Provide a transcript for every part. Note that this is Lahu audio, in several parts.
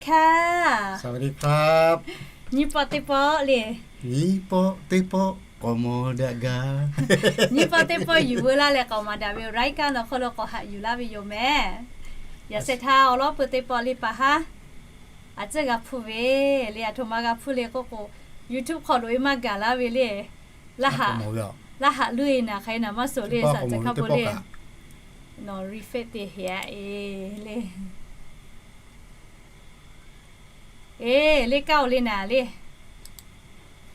สวัสดีครับ Nyiˇ pawˆ teˇ pawˆ le. Nyiˇ pawˆ teˇ pawˆ k'awꞈ mawˬ daꞈ gaˇ. Nyiˇ pawˆ teˇ pawˆ yuˬ veu laˇ leh k'awꞈ maˍ daꞈ ve รายการ awˬ hk'aw lo k'awꞈ haꞈ yuˬ laˇ ve yoˬ mehˍ. Yaꞈ sheh htaˇ awˬ lawn peuˬ teˇ pawˆ le pa haˉ a ciˉ g'a hpuˇ ve le, aˬ htoꞈ ma g'a hpuˇ le k'oˆ k'o, YouTube hk'aw loꞈ e maˇ gaˬ laˇ ve le. Laˇ haꞈ, laˇ haꞈ luˇ e naˍ hk'aˬ e naˍ maˇ suh le, saˍ ceh hk'a bo le. Nawˬ refresh te heˍ a e le. E, le kaˇ oˬ le naˍ le.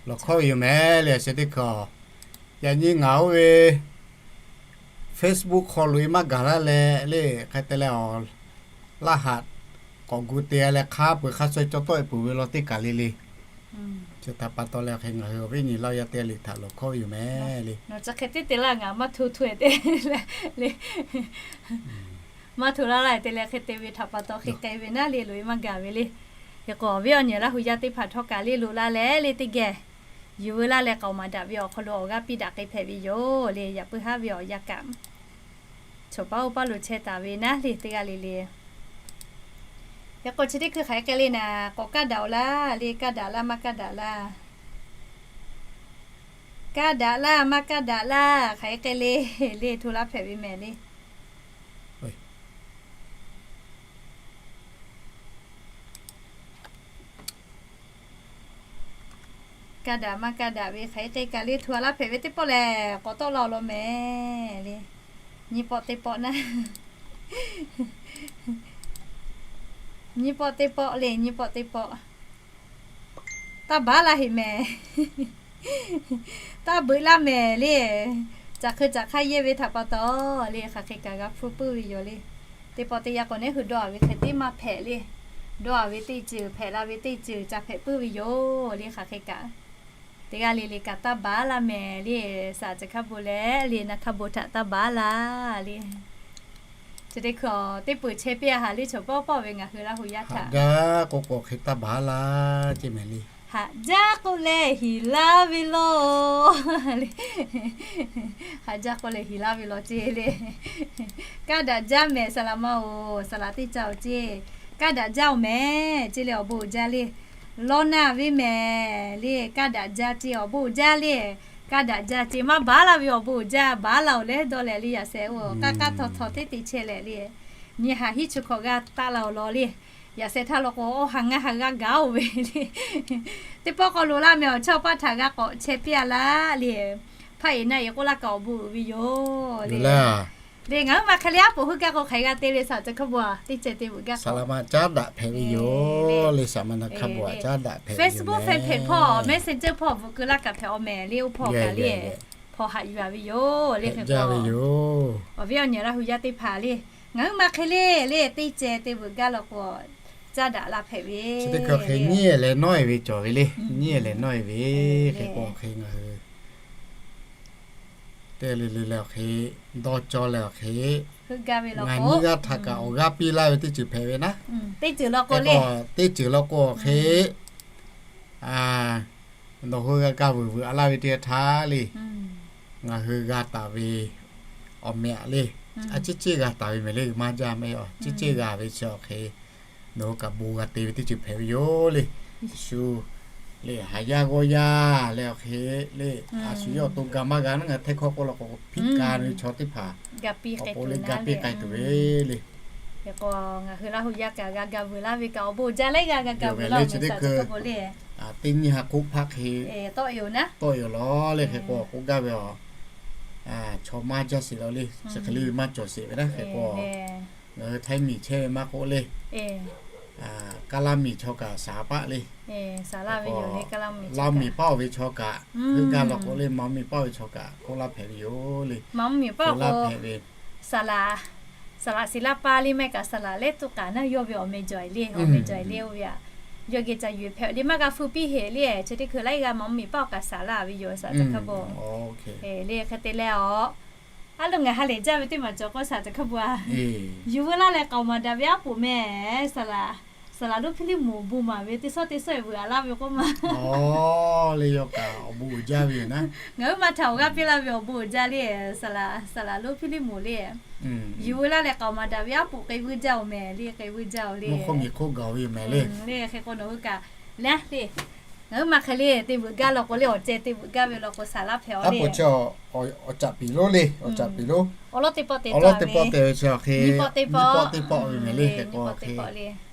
Lawˬ hkawˇ ve yoˬ mehˍ le, a sheh teˇ hkawˇ. Yaꞈ nyi ngaˬ oˇ ve Facebook hk'aw loꞈ e maˇ gaˬ laˇ leh le, hk'e te leh awˬ laˇ haꞈ k'awꞈ gu te a leh hk'a peu-eˬ hk'a suh cawˇ tawˆ e peuˬ ve law teˇ kaˬ le le. Chi htaꞈ pa taw leh hk'e ngaˬ hui awˬ viˉ nyi Laˇ yaˇ teˇ g'aˇ le htaꞈ lawˬ hkawˇ ve yoˬ mehˍ le. Nawˬ chi hk'e teˇ te laˇ ngaˬ maˇ hto hto e te le. Maˇ hto laˇ laˇ te leh hk'e te ve htaꞈ pa taw hk'e k'ai ve naˉ le, loꞈ e maˇ gaˬ ve le. Hk'e k'o awˬ viˉ awˬ nyi Laˇ hu yaˇ teˇ hpaˍ htawˇ kaꞈ le loꞈ la leh le teˇ geh yuˬ veu laˇ leh k'awꞈ maˍ daꞈ ve awˬ hk'aw lo awˬ g'aˇ piˇ daꞈ k'ai hpehꞈ ve yoˬ le. Yaꞈ puiˉ haˉ ve awˬ yaˇ kaꞈ chaw paˉ oˇ paˉ lo chehˇ taˍ ve naˉ le teˇ g'aˇ le le. Hk'e k'o chi teˇ hkui hk'aˬ hk'e k'ai le naˍ, k'awꞈ kaˇ daꞈ oˬ laˇ le, kaˇ daꞈ laˇ maˇ kaˇ daꞈ laˇ. Kaˇ daꞈ laˇ maˇ kaˇ daꞈ laˇ hk'aˬ hk'e k'ai le, le hto laˇ hpehꞈ ve mehˍ le. Kaˇ daꞈ maˇ kaˇ daꞈ ve hk'aˬ hk'e k'ai kaꞈ le hto laˇ hpehꞈ ve teˇ pawˆ lehˬ k'awꞈ tawˆ la awˬ lawn mehˍ le. Nyiˇ pawˆ teˇ pawˆ naˉ, nyiˇ pawˆ teˇ pawˆ le, nyiˇ pawˆ teˇ pawˆ. Taˇ baˬ laˇ heˍ mehˍ. Taˇ beuꞈ laˇ mehˍ le. Caˬ hk'e caˬ hk'aˇ yehˇ ve htaꞈ pa taw le, hk'aˬ hk'e kaꞈ g'a hpuˇ puiˉ ve yoˬ le. Teˇ pawˆ teˇ yanˇ k'o neˉ hui dawˇ a ve hk'e teˇ maˇ hpehꞈ le. Dawˇ a ve teˇ ceuˬ hpehꞈ la ve teˇ ceuˬ ca hpehꞈ puiˉ ve yoˬ le, hk'aˬ hk'e kaꞈ. Teˇ g'aˇ le le kaꞈ taˇ baˬ laˇ mehˍ le. Saˍ ceh hk'a bo leh le naˍ hk'a bo htaꞈ taˇ baˬ laˇ le. Chi teˇ hkui teˇ peuˬ chehˇ piˇ a haꞈ le, chaw pawˆ pawˆ ve ngaˬ hui Laˇ hu yaˇ htaꞈ. Haꞈ jaˇ k'oˆ k'o hk'e taˇ baˬ laˇ ceˇ mehˍ le. Haꞈ jaˇ k'oˆ leh heˍ laˇ ve law. Haꞈ jaˇ k'oˆ leh heˍ laˇ ve law ceˇ le. Kaˇ daꞈ jaˇ mehˍ saˍ laꞈ ma oˬ, saˍ laꞈ teˇ ca oˬ ceˇ. Kaˇ daꞈ jaˇ oˬ mehˍ ceˇ le, awˬ bon uiˍ jaˇ le. Lawˇ naˇ ve mehˍ le, kaˇ daꞈ jaˇ ceˇ, awˬ bon uiˍ jaˇ le. Kaˇ daꞈ jaˇ ceˇ, maˇ baˬ laˇ ve awˬ bon uiˍ jaˇ, baˬ laˇ oˬ leh dawˇ leh le yaꞈ sheh oˬ, k'aˇ k'aˇ htaw htaw teˇ te chehˇ leh le. Nyi haꞈ hiˉ chi hkawꞈ g'a taˆ la awˬ lawn le. Yaꞈ sheh htaˇ law k'o, awˬ ha ngaˇ ha g'a gaˬ oˬ ve le. Teˇ pawˆ k'awꞈ loꞈ laˇ mehˍ awˬ chawˇ paˇ htaꞈ g'a k'awꞈ chehˇ piˇ a laˇ le. Hpaˇ e naˆ e k'oˆ laˇ kaꞈ awˬ bon uiˍ ve yoˬ le. Le ngaˬ hui ma hk'e le aˉ poꞈ hui gaˇ k'o hk'aˬ hk'e g'a te le, saˍ ceh hk'a bo a teˇ ceh te veuꞈ gaˇ k'o. Saˍ laꞈ ma caˉ daꞈ hpehꞈ ve yoˬ le, saˍ laꞈ ma naˍ hk'a bo a caˉ daꞈ hpehꞈ ve yoˬ. Facebook fan page hpawˇ Messenger hpawˇ bvuhꞈ keu laˇ kaꞈ hpehꞈ awˬ mehˍ le, oˇ hpawˇ kaꞈ le hpaw haꞈ yuˬ a ve yoˬ le. Hk'e k'o awˬ viˉ awˬ nyi Laˇ hu yaˇ teˇ hpaˍ le, ngaˬ hui ma hk'e le le teˇ ceh te veuꞈ gaˇ law k'o, caˉ daꞈ la hpehꞈ ve. Chi teˇ hkui hk'e nyiˉ leh nawˉ e ve cawˬ ve le, nyiˉ leh nawˉ e ve hk'e k'o hk'e ngaˬ hui teˇ le le leh awˬ hk'e, dawˇ cawˇ leh awˬ hk'e, ngaˬ nyiˇ g'aˇ htaꞈ kaꞈ awˬ g'aˇ piˇ laˇ ve teˇ ceuˬ hpehꞈ ve naˉ. Teˇ ceuˬ law k'o le, teˇ ceuˬ law k'o awˬ hk'e, nawˬ hui g'a gaˇ vuiˬ vuiˬ a laˇ ve teˇ g'aˇ htaˇ le, ngaˬ hui g'a taˍ ve awˬ meh aꞈ le, a ciˉ ceˇ g'a taˍ ve mehˍ le, maˇ jaˇ mehˍ a ciˉ ceˇ g'a ve chi awˬ hk'e, nawˬ hui kaꞈ bon g'a te ve teˇ ceuˬ hpehꞈ ve yoˬ le. Yeˍsuˆ le haˍ yaˇ g'awˇ yaˇ leh awˬ hk'e le, a shu yawˇ awˬ to ga maˇ g'a naˉ ngaˬ hteˇ hkawˇ k'oˆ law k'o, hpiˆ ka ve chaw teˇ hpaˍ awˬ pon le ga piˇ k'ai tuˬ ve le. Hk'e k'o ngaˬ hui Laˇ hu yaˇ kaꞈ g'a ga vuiˬ laˇ ve kaꞈ awˬ bon jaˇ leh g'a ga vuiˬ laˇ ve chi teˇ hkui le. Teˇ nyi ha k'oˆ hpaˆ hk'e tawˆ e oˬ naˉ, tawˆ e oˬ law le. Hk'e k'o k'oˆ gaˇ ve a, chaw maˇ jaˇ sheˍ law le, chi hk'e le maˇ cawˬ sheˍ ve naˉ. Hk'e k'o ngaˬ hui Htaiˇ miˬ chehˇ ve maˇ k'oˆ le, Kaˇ laˇ miˬ chaw kaꞈ shaˍ paˆ le. Laˇ miˬ paˆ oˬ ve chaw kaꞈ heuˆ gaˇ law k'o le, Maˍ miˬ paˆ oˬ ve chaw kaꞈ k'oˆ laˇ hpehꞈ ve yoˬ le. Maˍ miˬ paˆ oˬ k'o, saˍ laꞈ, saˍ laꞈ shiˍ laˇ paˇ le maˇ heˆ kaꞈ saˍ laꞈ lehˉ tuˇ k'aꞈ naˉ yawˇ ve awˬ meh jawˬ e le, awˬ meh jawˬ e le oˇ ve aꞈ, yawˇ geh ca yuˬ hpehꞈ le maˇ g'a hpu piˇ heˍ le. Chi teˇ hkui laiˉ g'aˇ Maˍ miˬ paˆ oˬ kaꞈ saˍ laˇ ve yoˬ, saˍ ceh hk'a bo le. Hk'e te leh a, aˉ lo ngaˬ ha lehˬ jaˇ ve teˇ maˬ cawˬ k'o saˍ ceh hk'a bo a, yuˬ veu laˇ leh k'aoˍ maˍ daꞈ ve aˉ poꞈ mehˍ saˍ laꞈ. Saˍ laˍ lonˉ Hpiˇliˇmonˍ bon maˍ ve teˇ shawˉ teˇ shawˉ-e vuiˬ aꞈ laˇ ve k'oˆ ma. Le, yawˇ kaꞈ awˬ bon uiˍ jaˇ ve yoˬ naˉ. Ngaˬ huiˉ ma htaꞈ awˬ g'aˇ piˇ laˇ ve awˬ bon uiˍ jaˇ le. Saˍ laˍ lonˉ Hpiˇliˇmonˍ le, yuˬ veu laˇ leh k'aoˍ maˍ daꞈ ve aˉ poꞈ k'e vuiˇ jaˇ-oˬ mehˍ le, k'e vuiˇ jaˇ-oˬ le. Mvuhˇ hk'oˆ miˬ hk'oˆ gaˬ ve yoˬ mehˍ le. Le, hk'e k'o nawˬ hui kaꞈ le, ngaˬ huiˉ ma hk'e le te veuꞈ gaˇ law k'o le, awˬ ceh te veuꞈ gaˇ ve law k'o saˍ laˇ hpehꞈ-oˬ le. Aˉ poꞈ chi awˬ caꞈ piˍ lonˉ le, awˬ caꞈ piˍ lonˉ. Awˬ lawn teˇ pawˆ te, awˬ lawn teˇ pawˆ te ve chi hk'e, nyiˇ pawˆ teˇ pawˆ, nyiˇ pawˆ teˇ pawˆ ve mehˍ le, hk'e k'o hk'e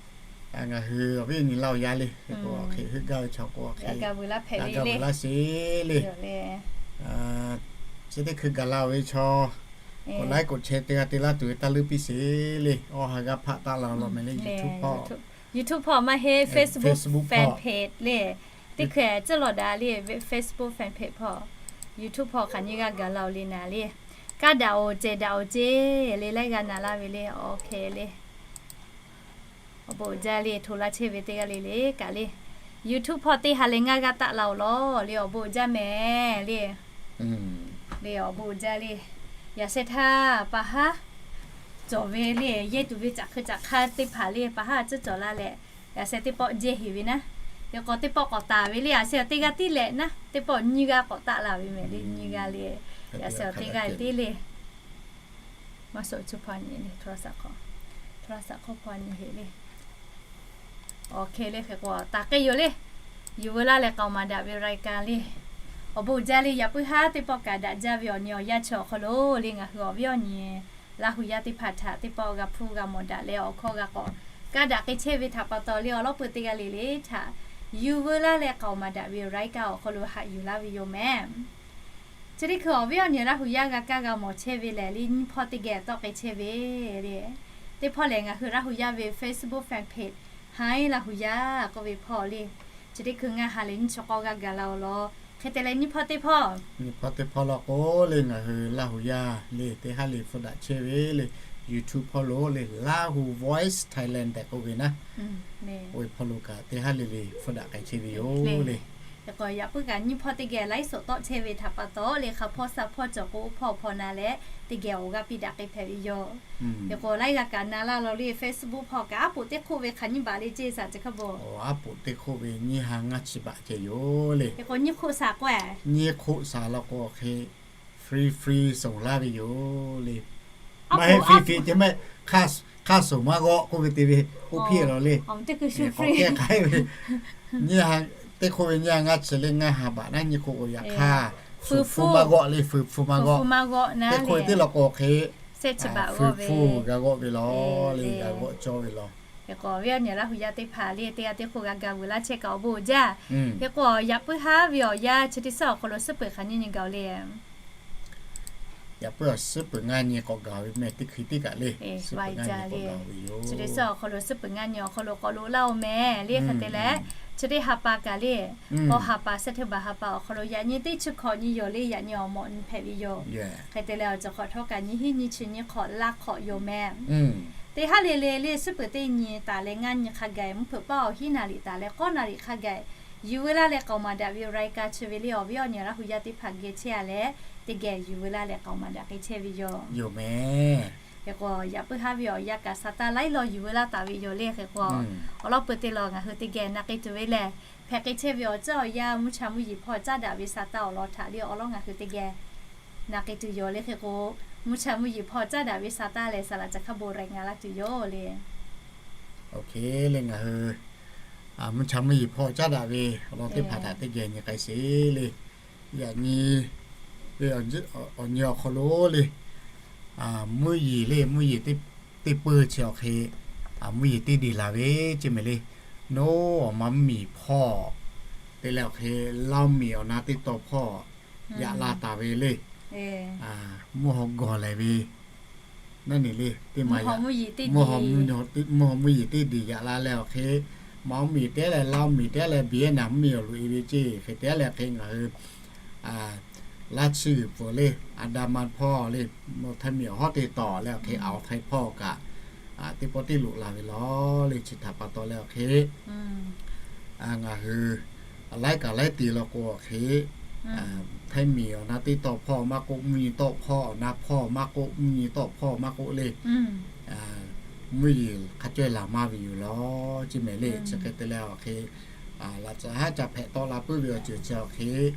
ngaˬ hui awˬ viˉ awˬ nyi laˇ-oˬ yaˇ le, hk'e k'o hk'e heuˆ gaˇ ve chaw k'o hk'e g'a gaˇ ve laˇ sheˍ le. Chi teˇ hkui gaˬ la-oˬ ve chaw, k'awꞈ laiˉ k'oꞈ chehˇ teˇ g'aˇ te laˇ tuˬ ve taˇ leuˉ piˇ sheˍ le. Awˬ ha g'a hpaˆ taˆ la-oˬ law mehˍ le, YouTube hpawˇ, YouTube hpawˇ maˇ heˆ, Facebook fan page le. Teˇ hkui-a tcuhˉ lawˬ daꞈ le, Facebook fan page hpawˇ, YouTube hpawˇ hk'aˬ nyiˇ g'aˇ gaˬ la-oˬ le naˍ le. Kaˇ daꞈ-oˬ cehˬ daꞈ-oˬ ceˇ le, laiˉ g'aˇ naˍ laˇ ve le. Awˬ hk'e le, awˬ bon uiˍ jaˇ le, hto laˇ chehˇ ve teˇ g'aˇ le le kaꞈ le. YouTube hpawˇ teˇ ha leh ngaˇ g'aˇ taˆ la-oˬ law le, awˬ bon uiˍ jaˇ mehˍ le. Le awˬ bon uiˍ jaˇ le. Yaꞈ sheh htaˇ pa haˉ cawˬ ve le, yehˇ tuˬ ve caꞈ hk'e caꞈ hk'aˇ teˇ hpaˍ le pa haˉ tcuhˉ cawˬ la leh, yaꞈ sheh teˇ pawˆ jehˇ heˍ ve naˉ. Hk'e k'o teˇ pawˆ k'awꞈ taˍ ve le, yaꞈ sheh teˇ g'aˇ tiˉ leh naˉ, teˇ pawˆ nyiˇ g'aˇ k'awꞈ taˆ la ve mehˍ le, nyiˇ g'aˇ le. Yaꞈ sheh teˇ g'aˇ tiˉ le. Maˇ shuˍ chi hpaw nyi le, hto la saꞈ hk'aw, hto la saꞈ hk'aw hpaw nyi heˍ le. Awˬ hk'e le, hk'e k'o taˍ k'e yoˬ le. Yuˬ veu laˇ leh k'aoˍ maˍ daꞈ ve รายการ le. Awˬ bon uiˍ jaˇ le, yaꞈ puiˉ haˉ teˇ pawˆ kaꞈ daꞈ jaˇ ve awˬ nyi awˬ yanˇ chi awˬ hk'aw lo le, ngaˬ hui awˬ viˉ awˬ nyi Laˇ hu yaˇ teˇ hpaˍ htaꞈ teˇ pawˆ g'a hpuˇ g'a mawˬ daꞈ leh awˬ hkawˇ g'a k'awꞈ kaˇ daꞈ k'ai chehˇ ve htaꞈ pa taw le, awˬ lawˉ peuˬ teˇ g'aˇ le le htaꞈ yuˬ veu laˇ leh k'aoˍ maˍ daꞈ ve รายการ awˬ hk'aw lo haꞈ yuˬ laˇ ve yoˬ mehˍ. Chi teˇ hkui awˬ viˉ awˬ nyi Laˇ hu yaˇ g'a kaˇ g'a mawˬ chehˇ ve lehˬ le, nyiˇ hpawˇ teˇ geh tawˆ k'ai chehˇ ve le. Teˇ hpawˇ lehˬ, ngaˬ hui Laˇ hu yaˇ ve Facebook fan page Haiˉ Laˇ hu yaˇ k'oˆ ve hpawˇ le. Chi teˇ hkui ngaˇ ha leh nyiˇ chi k'awˇ g'aˇ gaˬ la-oˬ law. Hk'e te leh nyiˇ hpawˇ teˇ hpawˇ, nyiˇ hpawˇ teˇ hpawˇ law k'o le, ngaˬ hui Laˇ hu yaˇ le teˇ haˉ le hpfuhˇ daꞈ chehˇ ve le. YouTube hpawˇ lo le, Lahu Voice Thailand tehꞈ k'oˆ ve naˉ, oˇ ve hpawˇ lo kaꞈ teˇ haˉ le le hpfuhˇ daꞈ k'ai chehˇ ve yoˬ le. Hk'e k'o yaꞈ puiˉ kaꞈ nyiˇ hpawˇ teˇ geh laiˉ suhˍ tawˆ chehˇ ve htaꞈ pa taw le, hk'a hpawˇ sha hpawˇ cawˬ k'o oˇ hpawˇ hpawˇ na leh teˇ geh awˬ g'aˇ piˇ daꞈ k'ai hpehꞈ ve yoˬ. Hk'e k'o laiˉ g'aˇ kaꞈ na laˇ law le, Facebook hpawˇ kaꞈ aˉ poꞈ teˇ hk'oˆ ve hk'aˬ nyiˇ baꞈ le ceˇ saˍ ceˬ hk'a bo. Aˉ poꞈ teˇ hk'oˆ ve nyiˇ ha ngaˇ chi baꞈ ceh yoˬ le. Hk'e k'o nyiˇ hk'oˆ saˍ k'o, nyiˇ hk'oˆ saˍ law k'o hk'e free free soˍ laˇ ve yoˬ le. Maˇ heˆ, free free ceh mehˆ, hk'aˇ soˍ maˇ g'awˆ k'oˆ ve te ve k'oˆ piˇ law le. K'awꞈ kehˉ k'ai ve, nyiˇ ha, teˇ hk'oˆ ve nyiˇ ha ngaˇ chi leh ngaˇ ha baꞈ naˉ, nyiˇ hk'oˆ k'o yaꞈ hk'aˇ fuˍ hpfuhˇ maˇ g'awˆ le, fuˍ hpfuhˇ maˇ g'awˆ. Teˇ hk'oˆ ve teˇ law k'o hk'e fuˍ hpfuhˇ g'a g'awˆ ve law le, g'a g'awˆ cawˇ ve law. Hk'e k'o awˬ viˉ awˬ nyi Laˇ hu yaˇ teˇ hpaˍ le, teˇ g'aˇ teˇ hk'oˆ g'a ga vuiˬ laˇ chehˇ kaꞈ awˬ bon uiˍ jaˇ. Hk'e k'o yaꞈ puiˉ haˉ ve awˬ yanˇ chi teˇ suhˉ awˬ hk'aw lo suhˉ peuˬ hk'aˬ nyiˇ nyi gaˬ-oˬ le. Yaꞈ puiˉ awˬ suhˉ peuˬ ngaˇ nyi k'awꞈ gaˬ ve mehˍ, teˇ hkui teˇ kaꞈ le. Chi teˇ suhˉ awˬ hk'aw lo suhˉ peuˬ ngaˇ nyi awˬ hk'aw lo k'awꞈ loꞈ laˇ-oˬ mehˍ le. Hk'e te leh chi teˇ ha pa kaꞈ le, k'aw ha pa September ha pa awˬ hk'aw lo yaꞈ nyi teˇ chi hkawꞈ nyi yoˬ le, yaꞈ nyi awˬ mawꞈ nyi hpehꞈ ve yoˬ. Hk'e te leh awˬ ceuˬ hk'awꞈ htawˇ kaꞈ nyiˇ hinˉ nyiˇ chi nyiˇ hk'awꞈ laˇ hk'awꞈ yoˬ mehˍ. Teˇ haˉ le le le suhˉ peuˬ teˇ nyi taˍ leh ngaˇ nyi hk'a gaˬ, mvuhˇ hpeuꞈ paˇ awˬ hinˉ naˍ riˍ taˍ leh k'awˇ naˍ riˍ hk'a gaˬ yuˬ veu laˇ leh k'aoˍ maˍ daꞈ ve รายการ chi ve le, awˬ viˉ awˬ nyi Laˇ hu yaˇ teˇ hpaˍ geh chehˇ-a leh teˇ geh yuˬ veu laˇ leh k'aoˍ maˍ daꞈ k'ai chehˇ ve yoˬ. Yoˬ mehˍ. Hk'e k'o yaꞈ puiˉ haˉ ve awˬ yanˇ kaꞈ sa taˇ laiˉ law yuˬ veu laˇ taˍ ve yoˬ le. Hk'e k'o awˬ lawn peuˬ te law ngaˬ hui teˇ geh na k'ai tuˬ ve lehˬ, hpehꞈ k'ai chehˇ ve awˬ ceuˬ awˬ yanˇ mvuhˇ cha mvuhˇ yeˬ hpawˇ caˉ daꞈ ve sa taˇ awˬ lawn htaꞈ le awˬ lawn ngaˬ hui teˇ geh na k'ai tuˬ yoˬ le. Hk'e k'o mvuhˇ cha mvuhˇ yeˬ hpawˇ caˉ daꞈ ve sa taˇ lehˬ saˍ laꞈ ca hk'a bon raiˍ ngaˬ laˇ tuˬ yoˬ le. Oˇ hk'e le ngaˬ hui mvuhˇ cha mvuhˇ yeˬ hpawˇ caˉ daꞈ ve awˬ lawn teˇ hpaˍ htaꞈ teˇ geh nyi k'ai sheˍ le. Yaꞈ nyi ve awˬ nyi awˬ hk'aw lo le, mvuhˇ yeˬ le, mvuhˇ yeˬ teˇ peuˇ chi awˬ hk'e mvuhˇ yeˬ teˇ deˬ laˬ ve ceˇ mehˍ le. Noˉ awˬ ma mvuhˇ miˬ hpawˇ te leh awˬ hk'e Laˇ miˬ awˬ na teˇ taw hpawˇ yaꞈ la taˍ ve le. Mvuhˇ haw gawˬ lehˬ ve naˉ neˬ le, teˇ ma mvuhˇ haw mvuhˇ yeˬ teˇ deˬ yaꞈ la leh awˬ hk'e, ma mvuhˇ miˬ teˇ leh Laˇ miˬ teˇ leh biˇ naˍ mvuhˇ miˬ awˬ loꞈ e ve ceˇ. Hk'e te leh hk'e ngaˬ hui Laˇ chi g'uiˬ pfuhˍ le, Andaman hpawˇ le, Htaiˇ miˬ awˬ hawˉ te tawˍ leh awˬ hk'e Aoˍ Htaiˇ hpawˇ kaꞈ teˇ pawˆ teˇ loꞈ la ve law le. Chi htaꞈ pa taw leh awˬ hk'e ngaˬ hui laiˉ kaꞈ laiˉ te law k'o awˬ hk'e, Htaiˇ miˬ awˬ na teˇ taw hpawˇ maˇ k'oˆ, mvuhˇ nyi tawˆ hpawˇ awˬ na hpawˇ maˇ k'oˆ, mvuhˇ nyi tawˆ hpawˇ maˇ k'oˆ le, mvuhˇ yeˬ hk'a caweh laˬ maˇ ve yoˬ law ceˇ mehˍ le. Chi hk'e te leh awˬ hk'e, laꞈ caˍ haˉ ca hpehꞈ tawˆ la puiˉ ve awˬ ceuˬ chi awˬ hk'e,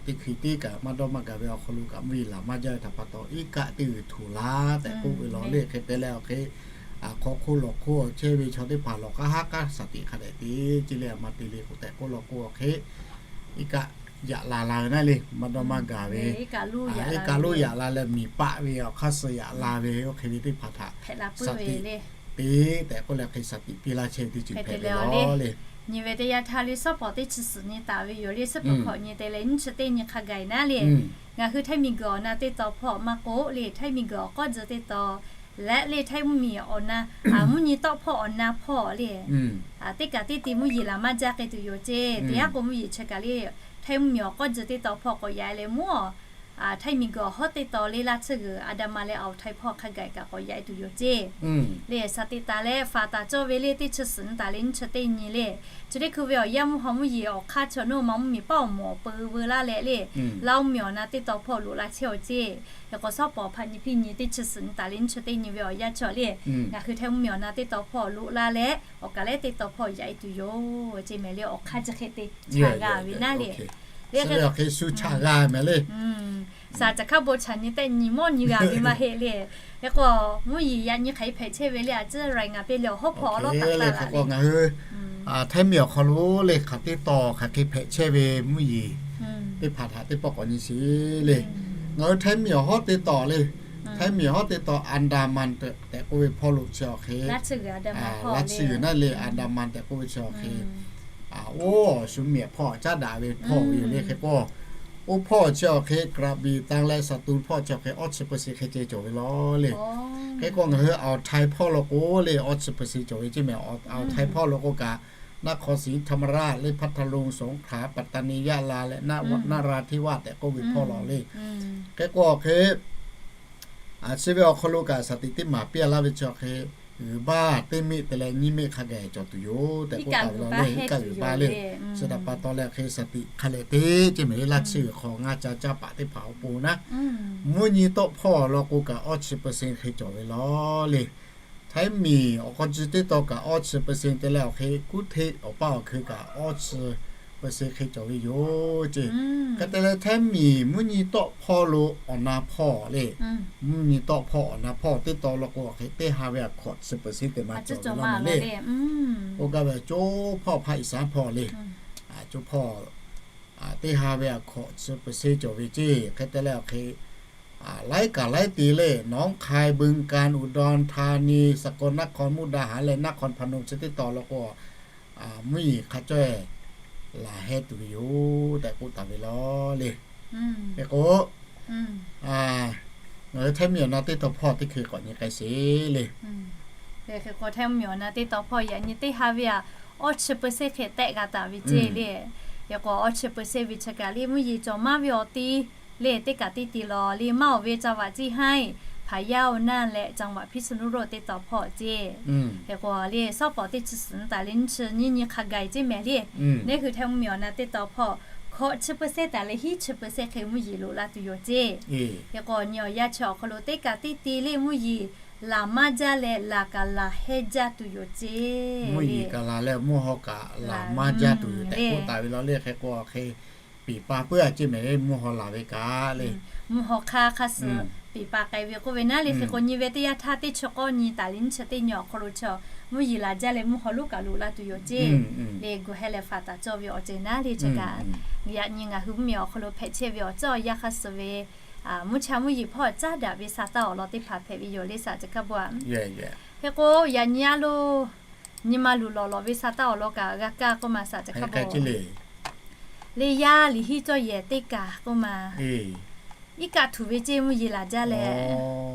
teˇ hkui teˇ kaꞈ maˇ dawˇ maˇ gaˬ ve awˬ hk'aw lo kaꞈ mvuhˇ yeˬ laˬ maˇ jaˇ ve htaꞈ pa taw, iˉ kaˆ teˇ g'uiˬ htuˬ laˇ tehꞈ k'oˆ ve law le. Hk'e te leh awˬ hk'e, hk'aw hk'oˆ lawˬ hk'oˆ chehˇ ve chaw teˇ hpaˍ lawˬ k'aˉ haˉ k'aˉ shaˍ tiꞈ hk'a dehꞈ te ceˇ le, a ma te le k'o tehꞈ k'oˆ law k'o awˬ hk'e, iˉ kaˆ yaꞈ la la ve naˉ le, maˇ dawˇ maˇ gaˬ ve, iˉ kaˆ lonˉ yaꞈ la leh miˬ paˆ ve awˬ hk'aˇ suh yaꞈ la ve, oˇ hk'e ve teˇ hpaˍ htaꞈ shaˍ tiꞈ te tehꞈ k'oˆ leh hk'e shaˍ tiꞈ piˇ laˇ chehˇ ve teˇ ceuˬ hpehꞈ ve law le. Nyi ve teˇ yanˇ htaˇ le, suhˉ pawˍ teˇ chi suhˍ nyi taˍ ve yoˬ le, suhˉ peuˬ hkawꞈ nyi te leh nyiˇ chi teˇ nyi hk'a gaˬ e naˉ le. Ngaˬ hui Htaiˇ miˬ guiˬ awˬ na teˇ taw hpawˇ maˇ k'oˆ le, Htaiˇ miˬ guiˬ awˬ k'awˇ tcuh teˇ taw leh le, Htaiˇ mvuhˇ miˬ awˬ na, mvuhˇ nyi tawˆ hpawˇ awˬ na hpawˇ le, teˇ kaꞈ teˇ ti mvuhˇ yeˬ laˬ maˇ jaˇ k'ai tuˬ yoˬ ceˇ. Teˇ haˉ k'o mvuhˇ yeˬ chi kaꞈ le, Htaiˇ mvuhˇ miˬ awˬ k'awˇ tcuh teˇ taw hpawˇ k'awꞈ yaꞈ e leh mvuhˇ Htaiˇ miˬ guiˬ awˬ hawˉ teˇ taw le, laˇ tsuhˇ g'uiˬ Andaman leh Awˬ htaiˇ hpawˇ hk'a gaˬ kaꞈ k'awꞈ yaꞈ e tuˬ yoˬ ceˇ. Le shaˍ tiꞈ taˍ leh faˍ taˍ cawˇ ve le, teˇ chi suhˍ nyi taˍ le nyiˇ chi teˇ nyi le. Chi teˇ hkui ve awˬ yanˇ mvuhˇ haw mvuhˇ yeˬ awˬ hk'aˇ chaw nawˇ ma mvuhˇ miˬ paˆ awˬ moˍ awˬ peu veu laˇ leh le, laˇ mvuhˇ miˬ awˬ na teˇ taw hpawˇ loꞈ la chehˇ awˬ ceˇ. Hk'e k'o suhˉ pawˍ hpaˆ nyi piˇ nyi teˇ chi suhˍ nyi taˍ le nyiˇ chi teˇ nyi ve awˬ yanˇ chaw le, ngaˬ hui Htaiˇ mvuhˇ miˬ awˬ na teˇ taw hpawˇ loꞈ la leh awˬ kaˬ lehˉ teˇ taw hpawˇ yaꞈ e tuˬ yoˬ ceˇ mehˍ le. Awˬ hk'aˇ chi hk'e te chaꞈ g'a ve naˉ le. Leh hk'e shu chaꞈ g'a mehˍ le. Saˍ caˍ hkaˇ bon chaꞈ nyi tehˆ nyi mawˇ nyi g'a ve maˇ heˆ le. Hk'e k'o mvuhˇ yeˬ yaꞈ nyi hk'aˬ hk'e hpehꞈ chehˇ ve le, a ciˉ rai ngaˬ piˇ le awˬ hawˉ hpawˇ awˬ lawˉ taˍ taˍ ve k'o ngaˬ hui Htaiˇ miˬ awˬ hk'aw lo le hk'aˬ teˇ taw hk'aˬ hk'e hpehꞈ chehˇ ve mvuhˇ yeˬ teˇ hpaˍ htaꞈ teˇ pawˆ k'awꞈ nyi sheˍ le. Ngaˬ hui Htaiˇ miˬ awˬ hawˉ teˇ taw le, Htaiˇ miˬ awˬ hawˉ teˇ taw Andaman tehꞈ k'oˆ ve hpawˇ lo chi awˬ hk'e, laˇ tsuhˇ g'uiˬ Andaman leh Andaman tehꞈ k'oˆ ve chi awˬ hk'e, oˇ awˬ shu miˬ hpawˇ caˉ daꞈ ve hpawˇ ve yoˬ le. Hk'e k'o oˇ hpawˇ chi awˬ hk'e กระบี่ taw leh สตูล hpawˇ chi awˬ hk'e awˉ chi เปอร์เซ็นต์ hk'e ceh cawˬ ve law le. Hk'e k'o ngaˬ hui Awˬ htaiˇ hpawˇ lo k'o le awˉ chi เปอร์เซ็นต์ cawˬ ve ceˇ mehˍ. Awˬ htaiˇ hpawˇ lo k'o kaꞈ นครศรีธรรมราช le, พัทลุง สงขลา ปัตตานี ยะลา leh นครราชนิวาส tehꞈ k'oˆ ve hpawˇ law le. Hk'e k'o awˬ hk'e chi ve awˬ hk'aw lo kaꞈ shaˍ tiꞈ teˇ maˍ piˇ laˇ ve chi awˬ hk'e, g'uiˬ baˇ teˇ miˆ te leh nyiˇ miˆ hk'a gaˬ cawˬ tuˬ yoˬ tehꞈ k'oˆ taˍ ve law le. Iˉ kaˆ g'uiˬ baˇ le. Chi htaꞈ pa taw leh hk'e shaˍ tiꞈ hk'a leh teˇ ceh mehˍ le, laˇ tsuhˇ g'uiˬ hk'aw ngaˇ ca caˇ paˍ teˇ hpaˍ awˬ pon naˉ, mvuhˇ nyi tawˆ hpawˇ law k'o kaꞈ awˉ chi เปอร์เซ็นต์ hk'e cawˬ ve law le. Htaiˇ miˬ awˬ hk'aw chi teˇ taw kaꞈ awˉ chi เปอร์เซ็นต์ te leh awˬ hk'e kuˉ hteˆ awˬ paˇ awˬ hkui kaꞈ awˉ chi เปอร์เซ็นต์ hk'e cawˬ ve yoˬ ceˇ. Hk'e te leh Htaiˇ miˬ mvuhˇ nyi tawˆ hpawˇ lo awˬ na hpawˇ le, mvuhˇ nyi tawˆ hpawˇ awˬ na hpawˇ teˇ taw law k'o awˬ hk'e teˇ ha ve a hkawꞈ chi เปอร์เซ็นต์ te maˇ cawˬ ve law le. Oˇ gaˇ ve a coˇ hpawˇ hpaˆ iˍ saˉ hpawˇ le, coˇ hpawˇ teˇ ha ve a hkawꞈ chi เปอร์เซ็นต์ cawˬ ve ceˇ. Hk'e te leh awˬ hk'e laiˉ kaꞈ laiˉ te le, หนองคาย บึงกาฬ อุดรธานี สกลนคร มุกดาหาร leh นครพนม chi teˇ taw law k'o mvuhˇ yeˬ hk'a caweh laˬ heh tuˬ ve yoˬ tehꞈ k'oˆ taˍ ve law le. Hk'e k'o ngaˬ hui Htaiˇ miˬ awˬ na teˇ taw hpawˇ teˇ hkui k'awꞈ nyi k'ai sheˍ le. Hk'e k'o Htaiˇ miˬ awˬ na teˇ taw hpawˇ yaꞈ nyi teˇ ha ve a awˉ chi เปอร์เซ็นต์ hk'e tehˆ g'a taˍ ve ceˇ le. Hk'e k'o awˉ chi เปอร์เซ็นต์ ve chi kaꞈ le mvuhˇ yeˬ cawˬ maˇ ve awˬ ti le, teˇ kaꞈ teˇ ti law le maˇ awˬ ve จังหวัด ceˇ haiˉ, พะเยา น่าน leh จังหวัดพิษณุโลก teˇ taw hpawˇ ceˇ. Hk'e k'o le suhˉ pawˍ teˇ chi suhˍ nyi taˍ le nyiˇ chi nyiˇ nyi hk'a gaˬ e ceˇ mehˍ le. Neˇ hui Htaiˇ mvuhˇ miˬ awˬ na teˇ taw hpawˇ hkawꞈ chi เปอร์เซ็นต์ taˍ leh hiˉ chi เปอร์เซ็นต์ hk'e mvuhˇ yeˬ loꞈ la tuˬ yoˬ ceˇ. Hk'e k'o nyi awˬ yanˇ chi awˬ hk'aw lo teˇ kaꞈ teˇ ti le mvuhˇ yeˬ laˬ maˇ jaˇ leh laˬ kaꞈ laˬ heh jaˇ tuˬ yoˬ ceˇ. Mvuhˇ yeˬ kaꞈ laˬ leh mvuhˇ haw kaꞈ laˬ maˇ jaˇ tuˬ yoˬ tehꞈ k'oˆ taˍ ve law le. Hk'e k'o hk'e piˍ pa puiˉ a ceˇ mehˍ le mvuhˇ haw laˬ ve kaꞈ le. Mvuhˇ haw hk'aˇ hk'aˇ suh piˍ pa k'ai ve k'oˆ ve naˉ le. Hk'e k'o nyi ve teˇ yanˇ htaˇ teˇ chi k'awˇ nyi taˍ le nyiˇ chi teˇ nyi awˬ hk'aw lo chaw mvuhˇ yeˬ laˬ jaˇ leh mvuhˇ haw lonˉ kaꞈ loꞈ la tuˬ yoˬ ceˇ. Le gu heh leh faˍ taˍ cawˇ ve awˬ ceuˬ naˉ le chi kaꞈ, yaꞈ nyi ngaˬ hui mvuhˇ miˬ awˬ hk'aw lo hpehꞈ chehˇ ve awˬ cawˇ awˬ yanˇ hk'aˇ suh ve mvuhˇ cha mvuhˇ yeˬ hpawˇ caˉ daꞈ ve sa taˇ awˬ lawn teˇ hpaˍ hpehꞈ ve yoˬ le saˍ ca hkaˇ bon a. Hk'e k'o yaꞈ nyi a lo nyi ma luˬ lawˬ lawˬ ve sa taˇ awˬ lawn kaꞈ g'a kaˇ k'oˆ ma saˍ ca hkaˇ bon le. Le yaˇ liꞈ hiˉ cawˇ yehˬ teˇ kaˬ k'oˆ ma, iˉ kaˆ htuˬ ve ceˇ mvuhˇ yeˬ laˬ jaˇ leh,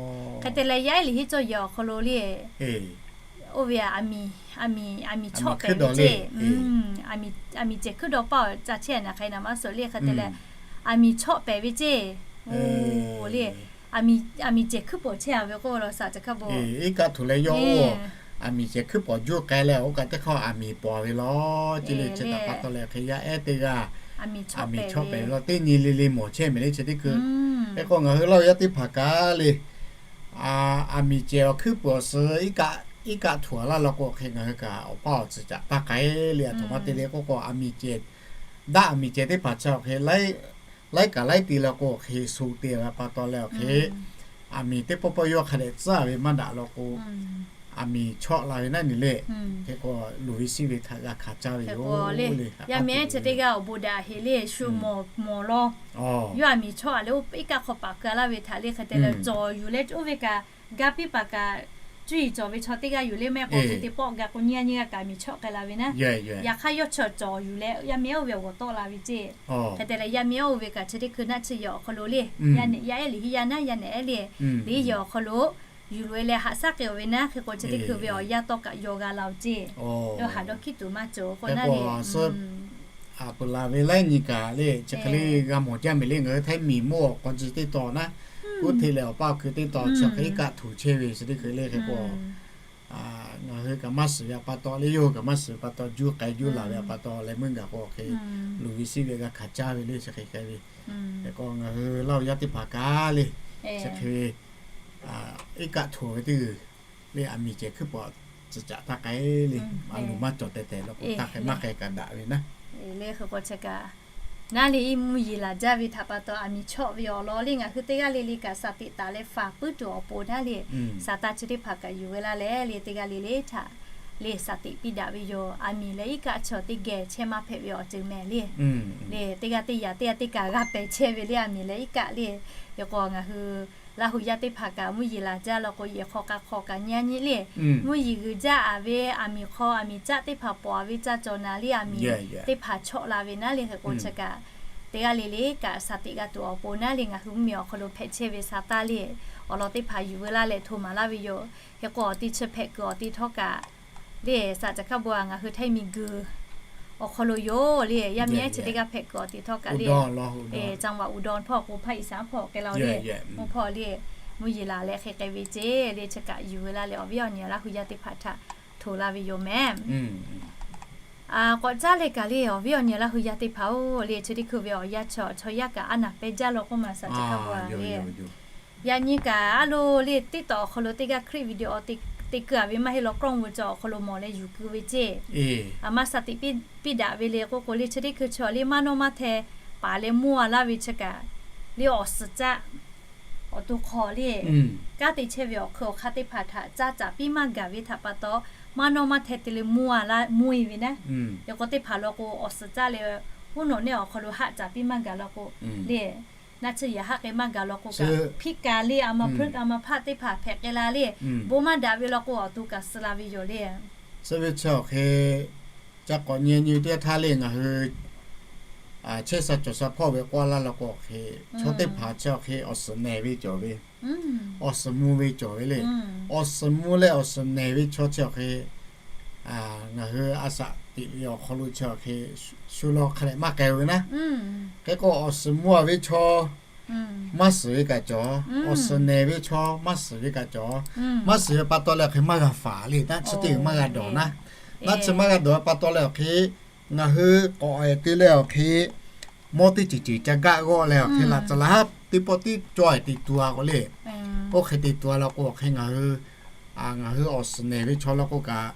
hk'e te leh yaˇ ehˉ liꞈ hiˉ cawˇ yehˬ awˬ hk'aw lo le oˇ ve aˬ miˍ, aˬ miˍ chawˆ pehˍ ve ceˇ. Aˬ miˍ cehˬ hkuiˉ dawˬ paˇ ca chehˇ naˬ hk'aˬ hk'e naˬ maˇ suhˍ le. Hk'e te leh aˬ miˍ chawˆ pehˍ ve ceˇ. Oˬ le, aˬ miˍ cehˬ hkuiˉ pawˍ chehˇ a ve k'oˆ law saˍ ca hkaˇ bon. Iˉ kaˆ htuˬ leh yawˇ oˇ aˬ miˍ cehˬ hkuiˉ pawˍ juˇ k'ai leh oˇ kaꞈ teˇ hk'aˇ aˬ miˍ pawˍ ve law ceˇ le. Chi htaꞈ pa taw leh hk'e yaˇ ehˉ teˇ g'aˇ aˬ miˍ chawˆ pehˍ ve law teˇ nyi le le mawˬ chehˇ mehˍ le chi teˇ hkui. Hk'e k'o ngaˬ hui Laˇ huˍ yaˇ teˇ hpaˍ kaꞈ le aˬ miˍ cehˬ awˬ hkuiˉ pawˍ suh iˉ kaˆ iˉ kaˆ htuꞈ laˇ law k'o hk'e ngaˬ hui kaꞈ awˬ paˇ awˬ tcuhˍ caꞈ taˇ k'ai le. Aˬ htoꞈ ma te le k'oˆ k'o, aˬ miˍ cehˬ, daˆ aˬ miˍ cehˬ teˇ hpaˍ chi awˬ hk'e laiˉ kaꞈ laiˉ te law k'o hk'e sho te ve pa taw leh awˬ hk'e, aˬ miˍ teˇ pawˆ pawˆ yawˇ hk'a dehꞈ tcuhˉ ve maˇ daꞈ law k'o, aˬ miˍ chawˆ la ve naˉ nyi le. Hk'e k'o, luˬ ve siˉ ve htaꞈ g'a hkanˍ caˇ ve yoˬ le. Yaˇ miˇ ehˉ chi teˇ g'aˇ awˬ bon daꞈ heˍ le, shu mawˬ mawˬ law. Yawˇ aˬ miˍ chawˆ a leh oˇ iˉ kaˆ hk'aw paˍ keu laˇ ve htaꞈ le hk'e te leh cawˬ yuˬ leh oˇ ve kaꞈ, ga piˇ paˍ kaꞈ, cuˇ yiˍ cawˬ ve chaw teˇ g'aˇ yuˬ le mehˆ k'o, hk'e te pawˆ ga k'o nyi a nyi g'a kaꞈ miˬ chawˆ k'ai la ve naˉ. Yaꞈ hk'aˇ yawˇ chaw cawˬ yuˬ leh yaˇ miˇ ehˉ oˇ ve awˬ g'awˬ tawˆ la ve ceˇ. Hk'e te leh yaˇ miˇ ehˉ oˇ ve kaꞈ chi teˇ hkui naˆ tsuhˇ yehˬ awˬ hk'aw lo le, yaˇ nehˬ yaˇ ehˉ liꞈ hiˆ yaˇ naˉ, yaˇ nehˬ ehˉ le, liꞈ hiˆ yehˬ awˬ hk'aw lo yuˬ loꞈ e leh haꞈ shaˉ k'ai-oˬ ve naˉ. Hk'e k'o chi teˇ hkui ve awˬ yaˇ tawˇ kaꞈ yaw g'a la-oˬ ceˇ. Yawˇ haꞈ dawˇ hkiˉ tuˬ maˇ cawˬ k'o naˉ le. Aˬ peuˬ laˬ ve laiˉ nyi kaꞈ le chi hk'e le g'a mawˬ jaˇ mehˍ le. Ngaˬ hui Htaiˇ miˬ mawˇ awˬ k'aw ji teˇ taw naˉ, kuˉ hteˇ leh awˬ paˇ awˬ hkui teˇ taw chi hk'e iˉ kaˆ htuꞈ chehˇ ve chi teˇ hkui le. Hk'e k'o ngaˬ hui kaꞈ maˇ shiˍ ve pa taw le, yawˇ hui kaꞈ maˇ shiˍ ve pa taw, juˇ k'ai juˇ laˬ ve pa taw leh meuˇ gaˬ k'o hk'e, luˬ ve siˉ ve g'a hkanˍ caˇ ve le chi hk'e k'ai ve. Hk'e k'o ngaˬ hui Laˇ huˍ yaˇ teˇ hpaˍ kaꞈ le, chi hk'e ve iˉ kaˆ htuꞈ ve teˇ g'uiˬ le, aˬ miˍ cehˬ hkuiˉ pawˍ tcuhˍ caꞈ taˇ k'ai le. A loˍ maˇ cawˬ tehˬ tehˬ law k'o, taˇ k'ai maˇ k'ai kaꞈ daꞈ ve naˉ. Hk'e k'o chi kaꞈ naˉ le, iˉ mvuhˇ yeˬ laˬ jaˇ ve htaꞈ pa taw aˬ miˍ chawˆ ve awˬ lawn le ngaˬ hui teˇ g'aˇ le le kaꞈ shaˍ teꞈ taˍ leh faˍ puiˉ tuˬ awˬ pon naˉ le, shaˍ taˇ chi teˇ hpaˍ kaꞈ yuˬ ve laˇ leh le teˇ g'aˇ le le htaꞈ le shaˍ teꞈ piˇ daꞈ ve yoˬ. Aˬ miˍ leh iˉ kaˆ chaw teˇ geh chehˇ maˇ hpehꞈ ve awˬ ceuˬ mehˍ le. Le teˇ g'aˇ teˇ yaꞈ teˇ g'aˇ teˇ kaꞈ g'a pehˬ chehˇ ve le, aˬ miˍ leh iˉ kaˆ le. Hk'e k'o ngaˬ hui Laˇ huˍ yaˇ teˇ hpaˍ kaꞈ mvuhˇ yeˬ laˬ jaˇ law k'o, yehˬ hk'aw k'a hk'aw kaꞈ nyi a nyi le, mvuhˇ yeˬ g'uiˬ jaˇ a ve aˬ miˍ hk'aw aˬ miˍ caˆ teˇ hpaˍ pawˍ a ve caˇ cawˬ naˍ le, aˬ miˍ teˇ hpaˍ chawˆ la ve naˉ le. Hk'e k'o chi kaꞈ teˇ g'aˇ le le kaꞈ shaˍ teꞈ g'a tuˬ awˬ pon naˉ le ngaˬ hui mvuhˇ miˬ awˬ hk'aw lo hpehꞈ chehˇ ve shaˍ taˇ le awˬ lawn teˇ hpaˍ yuˬ ve laˇ leh hto maˍ laˇ ve yoˬ. Hk'e k'o awˬ ti chi hpehꞈ kuiˬ awˬ ti htawˇ kaꞈ le, shaˍ caꞈ hkaˇ bon a ngaˬ hui Htaiˇ miˬ guiˬ awˬ hk'aw lo yoˬ le, yaˇ miˇ ehˉ chi teˇ g'aˇ hpehꞈ kuiˬ awˬ ti htawˇ kaꞈ le, จังหวัดอุดร hpawˇ k'o ภาคอีสาน hpawˇ k'ai la le, mvuhˇ hpawˇ le, mvuhˇ yeˬ laˬ leh hk'e k'ai ve ceˇ le. Chi kaꞈ yuˬ ve laˇ leh awˬ viˉ awˬ nyi Laˇ huˍ yaˇ teˇ hpaˍ htaꞈ hto laˇ ve yoˬ mehˍ. K'awꞈ caˉ leh kaꞈ le awˬ viˉ awˬ nyi Laˇ huˍ yaˇ teˇ hpaˍ-oˬ le, chi teˇ hkui ve awˬ yanˇ chaw chaw yaˇ kaꞈ a naˍ pehˇ jaˇ law k'oˆ ma shaˍ caꞈ hkaˇ bon a le. Yaꞈ nyi kaꞈ a lo le TikTok awˬ hk'aw lo teˇ g'aˇ คลิปวิดีโอ te keu a ve maˇ heˆ law กล้องวงจร awˬ hk'aw lo mawˬ leh yuˬ keu ve ceˇ. A maˇ shaˍ teꞈ piˇ daꞈ ve le k'oˆ k'o le chi teˇ hkui chaw le maˇ nawˇ maˇ hteh paˍ leh mvuhˇ a laˇ ve chi kaꞈ le awˬ suhˍ caˆ awˬ to hk'aw le kanˉ te chehˇ ve awˬ hk'ui awˬ hk'aˇ teˇ hpaˍ htaꞈ caˇ caˍ piˇ maˇ gaˬ ve htaꞈ pa taw maˇ nawˇ maˇ hteh te leh mvuhˇ a laˇ mvuhˇ e ve naˉ. Hk'e k'o teˇ hpaˍ law k'o awˬ suhˍ caˆ leh uˉ nawꞈ neˇ awˬ hk'aw lo haˆ caˍ piˇ maˇ gaˬ law k'o le, naˆ tsuhˇ yaꞈ haˆ k'ai maˇ gaˬ law k'o kaꞈ hpiˆ kaˍ le a ma hpuiˉ a ma hpaˆ teˇ hpaˍ hpehꞈ k'ai la le, bon maˇ daꞈ ve law k'o awˬ to kaꞈ suh la ve yoˬ le. Chi ve chi awˬ hk'e ca k'awꞈ nyi nyi teˇ htaˇ le ngaˬ hui chehˇ sha cawˬ sha hpawˇ ve k'oˆ laˇ law k'o awˬ hk'e, chaw teˇ hpaˍ chi awˬ hk'e awˬ suhˍ nehˬ ve cawˬ ve, awˬ suhˍ mvuh ve cawˬ ve le. Awˬ suhˍ mvuh leh awˬ suhˍ nehˬ ve chaw chi awˬ hk'e ngaˬ hui a shaˍ teꞈ ve awˬ hk'aw lo chi awˬ hk'e shu law hk'a dehꞈ maˇ k'ai ve naˉ. Hk'e k'o awˬ suhˍ mvuh a ve chaw maˇ suhˍ ve kaꞈ cawˬ, awˬ suhˍ nehˬ ve chaw maˇ suhˍ ve kaꞈ cawˬ. Maˇ suhˍ ve pa taw leh awˬ hk'e maˇ g'a faˍ le, naˆ tsuhˇ teˇ g'uiˬ maˇ g'a dawˬ naˉ. Naˆ tsuhˇ maˇ g'a dawˬ ve pa taw leh awˬ hk'e ngaˬ hui k'awꞈ e te leh awˬ hk'e mawˇ teˇ ceuˬ ceuˬ ca gaˆ g'awˆ leh awˬ hk'e laꞈ tcuh laˬ haˉ teˇ pawˆ tiˉ cawˇ e te tuˬ a k'o le. Oˇ hk'e te tuˬ a law k'o awˬ hk'e ngaˬ hui ngaˬ hui awˬ suhˍ nehˬ ve chaw law k'o kaꞈ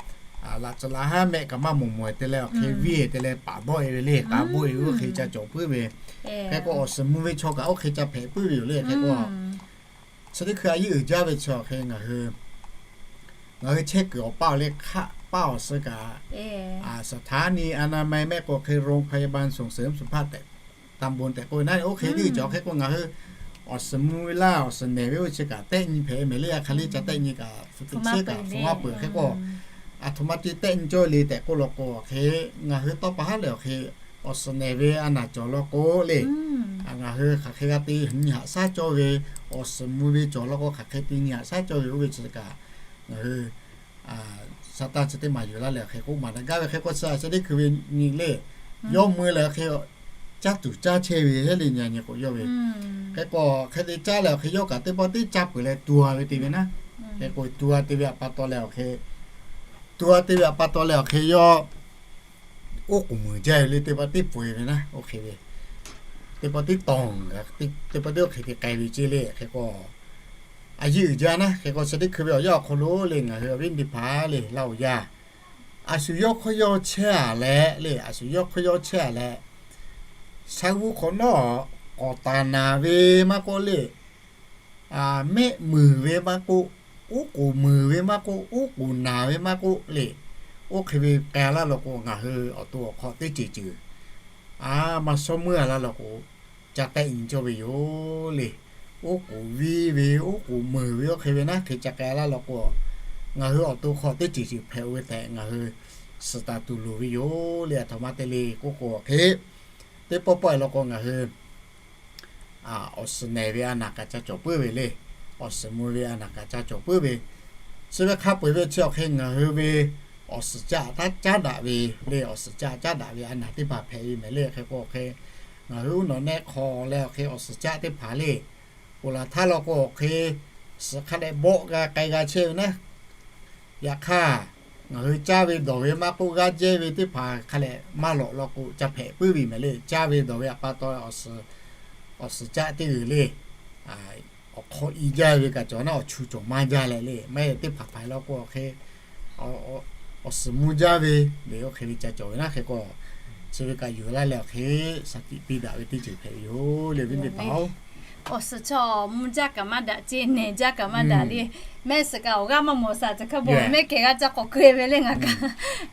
laꞈ tcuh laˬ haˉ mehˆ kaꞈ maˇ mawˬ mawˬ e te leh awˬ hk'e viˇ e te leh paˍ bawˆ e ve le, paˍ bawˆ e ve oˇ hk'e ca cawˬ puiˉ ve. Hk'e k'o awˬ suhˍ mvuh ve chaw kaꞈ oˇ hk'e ca hpehꞈ puiˉ ve yoˬ le. Hk'e k'o chi teˇ hkui a yeˇ uiˍ jaˇ ve chi awˬ hk'e ngaˬ hui ngaˬ hui chehˇ kuiˬ awˬ paˇ awˬ le hk'aˆ paˇ awˬ suh kaꞈ สถานีอนามัย mehˆ k'o hk'e โรงพยาบาลส่งเสริมสุขภาพ ตำบล tehꞈ k'oˆ ve naˉ, oˇ hk'e tiˉ cawˬ hk'e k'o ngaˬ hui awˬ suhˍ mvuh ve laˇ awˬ suhˍ nehˬ ve oˇ chi kaꞈ tehˆ nyi hpehꞈ mehˍ le. A hk'aˬ le ca tehˆ nyi kaꞈ hpu te shehˉ kaꞈ hpu maˇ peuˬ. Hk'e k'o a htoꞈ ma te tehˆ nyi cawˇ le tehꞈ k'oˆ law k'o awˬ hk'e ngaˬ hui tawˇ pa haˉ leh awˬ hk'e awˬ suhˍ nehˬ ve a naˍ cawˬ law k'o le, ngaˬ hui hk'aˬ hk'e g'a te nyi haꞈ shaˉ cawˇ ve, awˬ suhˍ mvuh ve cawˬ law k'o hk'aˬ hk'e te nyi haꞈ shaˉ cawˇ ve oˇ ve chi kaꞈ ngaˬ hui Saˍtanˍ chi teˇ maˬ yuˬ laˇ leh awˬ hk'e k'oˆ maˍ daꞈ gaˇ ve. Hk'e k'o chi a chi teˇ hkui ve nyi le, yawˇ mui leh hk'e caˇ tuˬ caˇ chehˇ ve heˉ le nyi a nyi k'o yawˇ ve. Hk'e k'o hk'e te caˇ leh awˬ hk'e yawˇ kaꞈ teˇ pawˆ tiˉ caˇ peuˬ leh tu a ve te ve naˉ. Hk'e k'o tu a te ve a pa taw leh awˬ hk'e, tu a te ve a pa taw leh awˬ hk'e yawˇ oˉ k'oˍ muiˬ jaˇ ve le, teˇ pawˆ tiˉ pawˬ e ve naˉ oˇ hk'e ve, teˇ pawˆ tiˉ tawˬ, teˇ pawˆ tiˉ oˇ hk'e te k'ai ve ceˇ le. Hk'e k'o A yeˇ uiˍ jaˇ naˉ, hk'e k'o chi teˇ hkui ve awˬ yanˇ awˬ hk'aw lo le ngaˬ hui awˬ viˉ teˇ hpaˍ le, Laˇ huˍ yaˇ, a shu yawˇ hk'aw yawˇ chehˇ a leh le, a shu yawˇ hk'aw yawˇ chehˇ a leh, sha g'uˇ hk'awꞈ nawˉ k'awꞈ taˍ naˍ ve maˇ k'oˆ le, mehˆ muiˬ ve maˇ k'oˆ, uˉ k'oˍ muiˬ ve maˇ k'oˆ, uˉ k'oˍ naˬ ve maˇ k'oˆ le, oˇ hk'e ve k'ai laˇ law k'o, ngaˬ hui awˬ to awˬ hk'aw teˇ ceuˬ ceuˬ a maˇ shawˉ meuˇ a laˇ law k'o, ca tehˆ nyi cawˇ ve yoˬ le. Uˉ k'oˍ viˇ ve, uˉ k'oˍ muiˬ ve oˇ hk'e ve naˉ hk'e ca k'ai laˇ law k'o, ngaˬ hui awˬ to hk'aw teˇ ceuˬ ceuˬ hpehꞈ-o ve tehꞈ ngaˬ hui suhˍ taˍ tuˬ loˍ ve yoˬ le. A htoꞈ ma te le k'oˆ k'o hk'e, teˇ pawˆ pawˆ-e law k'o ngaˬ hui awˬ suhˍ nehˬ ve a naˬ kaꞈ ca cawˬ puiˉ ve le. Awˬ suhˍ mvuh ve a naˬ kaꞈ ca cawˬ puiˉ ve, chi ve hk'a peu-eˬ ve chi awˬ hk'e ngaˬ hui ve awˬ suhˍ caˆ taˇ caˉ daꞈ ve le. Awˬ suhˍ caˆ caˉ daꞈ ve a naˬ teˇ hpaˍ hpehꞈ ve mehˍ le. Hk'e k'o awˬ hk'e ngaˬ hui uˉ nawꞈ nehˆ hk'aw leh awˬ hk'e awˬ suhˍ caˆ teˇ hpaˍ le, ponˬ laˬ htaˇ law k'o awˬ hk'e suhˍ hk'a dehꞈ bawˆ g'a k'ai g'a chehˇ ve naˉ. Yaꞈ hk'aˇ, ngaˬ hui caˇ ve dawˬ ve maˇ k'oˆ, g'aˇ jehˇ ve teˇ hpaˍ hk'a leh maˇ lawꞈ law k'o ca hpehꞈ puiˉ ve mehˍ le. Caˇ ve dawˬ ve a pa taw awˬ suhˍ caˆ teˇ g'uiˬ le, awˬ hk'aw i jaˇ ve kaꞈ cawˬ naˉ, awˬ chu cawˬ maˇ jaˇ leh le, maˇ heˆ teˇ hpaˍ hpaiˍ law k'o awˬ hk'e awˬ suhˍ mvuh jaˇ ve le, oˇ hk'e ve ca cawˬ ve naˉ. Hk'e k'o chi ve kaꞈ yuˬ laˇ leh awˬ hk'e shaˍ tiꞈ piˇ daꞈ ve teˇ ceuˬ hpehꞈ ve yoˬ le, viˉ teˇ hpaˍ-oˬ. Awˬ suhˍ chaw mvuh jaˇ kaꞈ maˇ daꞈ ceˇ, nehˬ jaˇ kaꞈ maˇ daꞈ le. Mehˆ suhˍ kaꞈ awˬ g'aˇ maˇ mawˬ shaˍ, chi hk'e bon mehˆ kehˬ g'a ca k'awꞈ keu ve le ngaˬ kaꞈ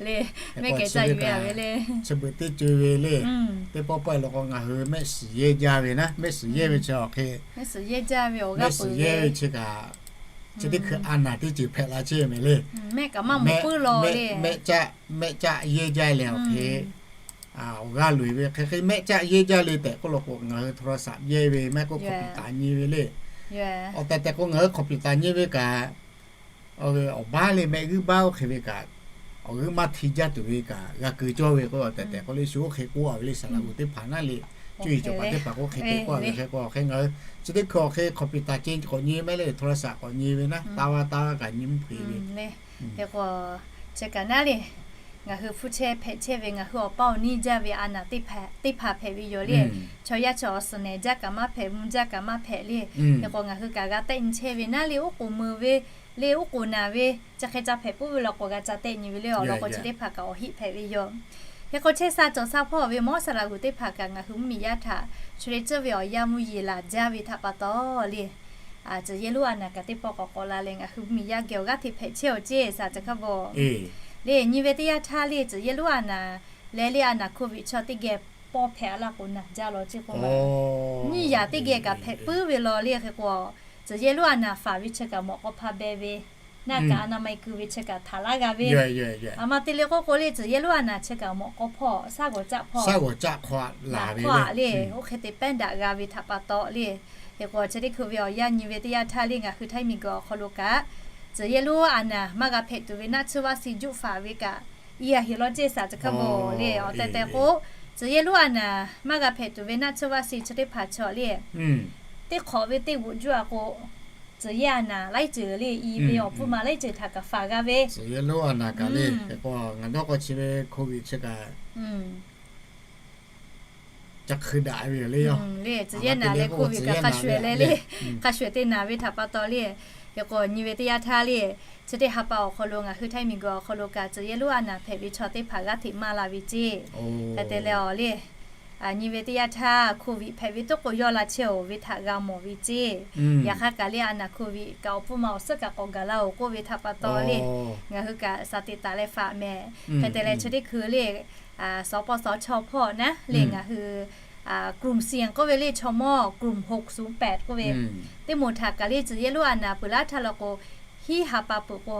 le. Mehˆ kehˬ ca yuˬ ve le. Chi beuꞈ teˇ co ve le. Teˇ pawˆ pawˆ-e law k'o ngaˬ hui mehˆ suhˍ yehˇ jaˇ ve naˉ, mehˆ suhˍ yehˇ ve chi awˬ hk'e, mehˆ suhˍ yehˇ ve chi kaꞈ chi teˇ hkui a naˬ teˇ ceuˬ hpehꞈ la chehˇ mehˍ le. Mehˆ caˆ yehˇ jaˇ leh awˬ hk'e awˬ g'aˇ loꞈ-e ve hk'e hk'e mehˆ caˆ yehˇ jaˇ le tehꞈ k'oˆ law k'o, ngaˬ hui โทรศัพท์ yehˇ ve maˇ k'oˆ คอมพิวเตอร์ nyi ve le. Awˬ tehˬ tehˬ k'o ngaˬ hui คอมพิวเตอร์ nyi ve kaꞈ, awˬ baˆ le mehˆ g'uiˇ baˆ oˇ hk'e ve kaꞈ, awˬ g'euˆ maˇ hti jaˇ tuˬ ve kaꞈ g'a keu cawˇ ve k'o, awˬ tehˬ tehˬ k'o le shu oˇ hk'e k'oˆ a ve le, saˍ laꞈ g'uˬ teˇ hpaˍ naˉ le, cuˇ yiˍ cawˬ paˍ teˇ hpaˍ k'o hk'e te k'oˆ a ve hk'e k'o, awˬ hk'e ngaˬ hui chi teˇ hkui awˬ hk'e คอมพิวเตอร์ ce k'awꞈ nyi mehˍ le, โทรศัพท์ k'awꞈ nyi ve naˉ, taˇ vaˇ taˇ vaˇ kaꞈ nyi mvuhˇ hpeuꞈ ve le. Hk'e k'o, chi kaꞈ naˉ le, ngaˬ hui hpu chehˇ hpehꞈ chehˇ ve ngaˬ hui awˬ paˇ awˬ neˇ jaˇ ve a naˬ teˇ hpaˍ hpehꞈ ve yoˬ le. Chaw yaˇ chaw awˬ suhˍ nehˬ jaˇ kaꞈ maˇ hpehꞈ, mvuh jaˇ kaꞈ maˇ hpehꞈ le. Hk'e k'o ngaˬ hui kaꞈ g'a tehˆ nyi chehˇ ve naˉ le, uˉ k'oˍ meuˬ ve le, uˉ k'oˍ naˬ ve, chi hk'e ca hpehꞈ puiˉ ve law k'o g'a ca tehˆ nyi ve le. Awˬ lawn k'o chi teˇ hpaˍ kaꞈ awˬ heˆ hpehꞈ ve yoˬ. Hk'e k'o chehˇ sha cawˬ sha hpawˇ ve mawˇ saˍ laꞈ g'uˬ teˇ hpaˍ kaꞈ ngaˬ hui mvuhˇmiˬ yaˇ htaꞈ chi le tcuhˇ ve awˬ yanˇ mvuhˇ yeˬ laˬ jaˇ ve htaꞈ pa taw le, tcuhˬ yehˇ lonˉ a naˬ kaꞈ teˇ pawˆ k'awꞈ k'awꞈ la leh ngaˬ hui mvuhˇmiˬ yaˇ geh awˬ g'aˇ hteꞈ hpehꞈ chehˇ-oˬ ceˇ, shaˍ ca hk'a bawˬ le. Nyi ve teˇ yanˇ htaˇ le tcuhˬ yehˇ lonˉ a naˬ leh le a naˬ โควิด chaw teˇ geh pawˇ hpehꞈ a laˇ k'o naˬ jaˇ law ceˇ k'o, nyiˇ yaꞈ teˇ geh kaꞈ hpehꞈ puiˉ ve law le. Hk'e k'o tcuhˬ yehˇ lonˉ a naˬ faˍ ve chi kaꞈ mawꞈ k'aw hpa beh ve, naˆ kaꞈ a naˬ ma e keu ve chi kaꞈ htaˍ laˇ g'a ve, a ma te le k'oˆ k'o le tcuhˬ yehˇ lonˉ a naˬ chi kaꞈ mawꞈ k'aw hpawˇ shaˉ g'awˬ caˆ hpawˇ, naˬ hkawˇ a le, oˇ hk'e te pehˉ daꞈ g'a ve htaꞈ pa taw le. Hk'e k'o chi teˇ hkui ve awˬ yanˇ nyi ve teˇ yanˇ htaˇ le ngaˬ hui Htaiˇ miˬguiˬ awˬ hk'aw lo kaꞈ tcuhˬ yehˇ lonˉ a naˬ maˇ g'a hpehꞈ tuˬ ve naˆ tsuhˇ vaˆ si juˆ faˍ ve kaꞈ i a heˍ law ceˇ, shaˍ ca hk'a bawˬ le. Awˬ tehˬ tehˬ k'o tcuhˬ yehˇ lonˉ a naˬ maˇ g'a hpehꞈ tuˬ ve naˆ tsuhˇ vaˆ si chi teˇ hpaˍ chaw le, teˇ hk'awꞈ ve teˇ g'uꞈ juˇ a k'o tcuhˬ yehˇ a naˬ laiˉ ceuˬ le, i ve awˬ pfuhˇ ma laiˉ ceuˬ htaꞈ kaꞈ faˍ g'a ve, tcuhˬ yehˇ lonˉ a naˬ kaꞈ le. Hk'e k'o ngaˬ dawˇ k'o chi ve โควิด chi kaꞈ ca hkui daꞈ ve yoˬ le. Tcuhˬ yehˇ naˬ leh โควิด kaꞈ hk'a shuˍ leh le, hk'a shuˍ te naˬ ve htaꞈ pa taw le. Hk'e k'o nyi ve teˇ yanˇ htaˇ le, chi teˇ ha pa awˬ hk'aw lo ngaˬ hui Htaiˇ miˬguiˬ awˬ hk'aw lo kaꞈ tcuhˬ yehˇ lonˉ a naˬ hpehꞈ ve chaw teˇ hpaˍ g'aˇ hteꞈ maˇ la ve ceˇ. Hk'e te leh awˬ le, nyi ve teˇ yanˇ htaˇ โควิด hpehꞈ ve toˉ k'o yawˇ la chehˇ-oˬ ve htaꞈ g'a mawˬ ve ceˇ. Yaꞈ hk'aˇ kaꞈ le a naˬ โควิด kaꞈ awˬ pfuhˇ ma awˬ suhˉ kaꞈ k'awꞈ gaˬ la-oˬ k'oˆ ve htaꞈ pa taw le, ngaˬ hui kaꞈ shaˍ teꞈ taˍ leh faˍ mehˍ. Hk'e te leh chi teˇ hkui le สปสช hpawˇ naˉ le ngaˬ hui Krum Siang k'oˆ ve le, chaw mawˇ กลุ่ม หกศูนย์แปด k'oˆ ve, teˇ moˍ htaꞈ kaꞈ le tcuhˬ yehˇ lonˉ a naˬ peuˬ laˇ htaˇ law k'o, hiˉ ha pa peuˬ k'o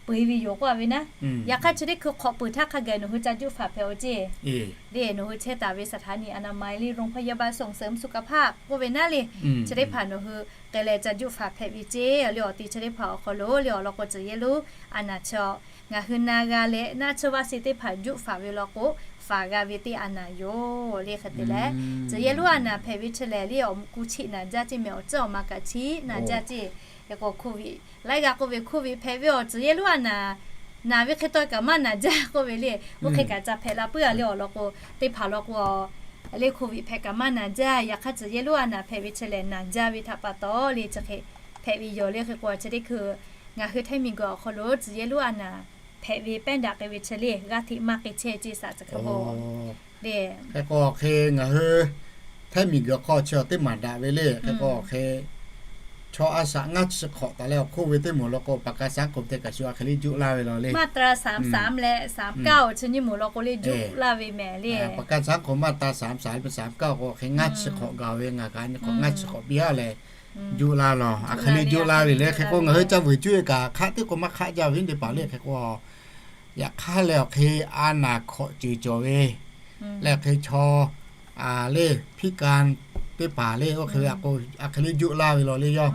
peuˬ e ve yoˬ k'oˆ a ve naˉ. Yaꞈ hk'aˇ chi teˇ hkui hk'awꞈ peuˬ htaˇ hk'a gaˬ nawˬ hui ca juˆ faˍ hpehꞈ-oˬ ceˇ. Le nawˬ hui chehˇ taˍ ve สถานีอนามัย le โรงพยาบาลส่งเสริมสุขภาพ k'oˆ ve naˉ le, chi teˇ hpaˍ nawˬ hui k'ai leh ca juˆ faˍ hpehꞈ ve ceˇ. Le awˬ ti chi teˇ hpaˍ awˬ hk'aw lo le awˬ lawn k'o tcuhˬ yehˇ lonˉ a naˬ chaw ngaˬ hui na g'a leh naˆ tsuhˇ vaˆ si teˇ hpaˍ juˆ faˍ ve law k'o, faˍ g'a ve teˇ a naˬ yoˬ le. Hk'e te leh tcuhˬ yehˇ lonˉ a naˬ hpehꞈ ve chi lehˬ le awˬ mvuhꞈ ku chiˆ naˬ jaˇ ceˇ mehˍ, awˬ tcuhˉ awˬ ma kaꞈ chiˆ naˬ jaˇ ceˇ. Hk'e k'o โควิด laiˉ g'a k'oˆ ve โควิด hpehꞈ ve awˬ tcuhˬ yehˇ lonˉ a naˬ naˬ ve hk'e taw kaꞈ maˇ naˬ jaˇ k'oˆ ve le, oˇ hk'e kaꞈ ca hpehꞈ la puiˉ a le awˬ lawn k'o, teˇ hpaˍ law k'o le โควิด hpehꞈ kaꞈ maˇ naˬ jaˇ. Yaꞈ hk'aˇ tcuhˬ yehˇ lonˉ a naˬ hpehꞈ ve chi lehˬ naˬ jaˇ ve htaꞈ pa taw le chi hk'e hpehꞈ ve yoˬ le. Hk'e k'o chi teˇ hkui ngaˬ hui htaiˇ miˬguiˬ awˬ hk'aw lo tcuh yehˇ lonˉ a naˍ hpehꞈ ve pehˉ daꞈ k'ai ve chi le g'aˇ hteꞈ maˇ k'ai chehˇ ceˇ saˍ tcuh hk'a bo le. Hk'e k'o hk'e ngaˬ hui htaiˇ miˬguiˬ awˬ hk'aw chi awˬ teˇ maˍ daꞈ ve le. Hk'e k'o hk'e chaw a shaꞈ ngaˇ chi hk'awꞈ taˍ leh awˬ hk'oˆ ve teˇ moˍ law k'o ประกันสังคม te kaꞈ shu a hk'e le juˆ laˇ ve law le. มาตราสามสาม leh สามเก้า chi nyiˇ moˍ law k'o le juˆ laˇ ve mehˍ le. ประกันสังคม มาตราสามสาม สามเก้า k'o hk'e ngaˇ chi hk'awꞈ gaˬ ve ngaˬ kaꞈ nyi hk'awꞈ ngaˇ chi hk'awꞈ piˇ a leh juˆ laˇ law a hk'e le juˆ laˇ ve le. Hk'e k'o ngaˬ hui ca vuiˬ cuˇ e kaꞈ hk'aˆ teˇ k'o maˇ hk'aˆ jaˇ ve teˇ hpaˍ le. Hk'e k'o yaꞈ hk'aˇ leh awˬ hk'e a naˍ hk'awꞈ ceuˬ cawˬ ve leh hk'e chaw le พิการ teˇ hpaˍ le oˇ hk'e ve a k'o a hk'e le juˆ laˇ ve law le. Yawˇ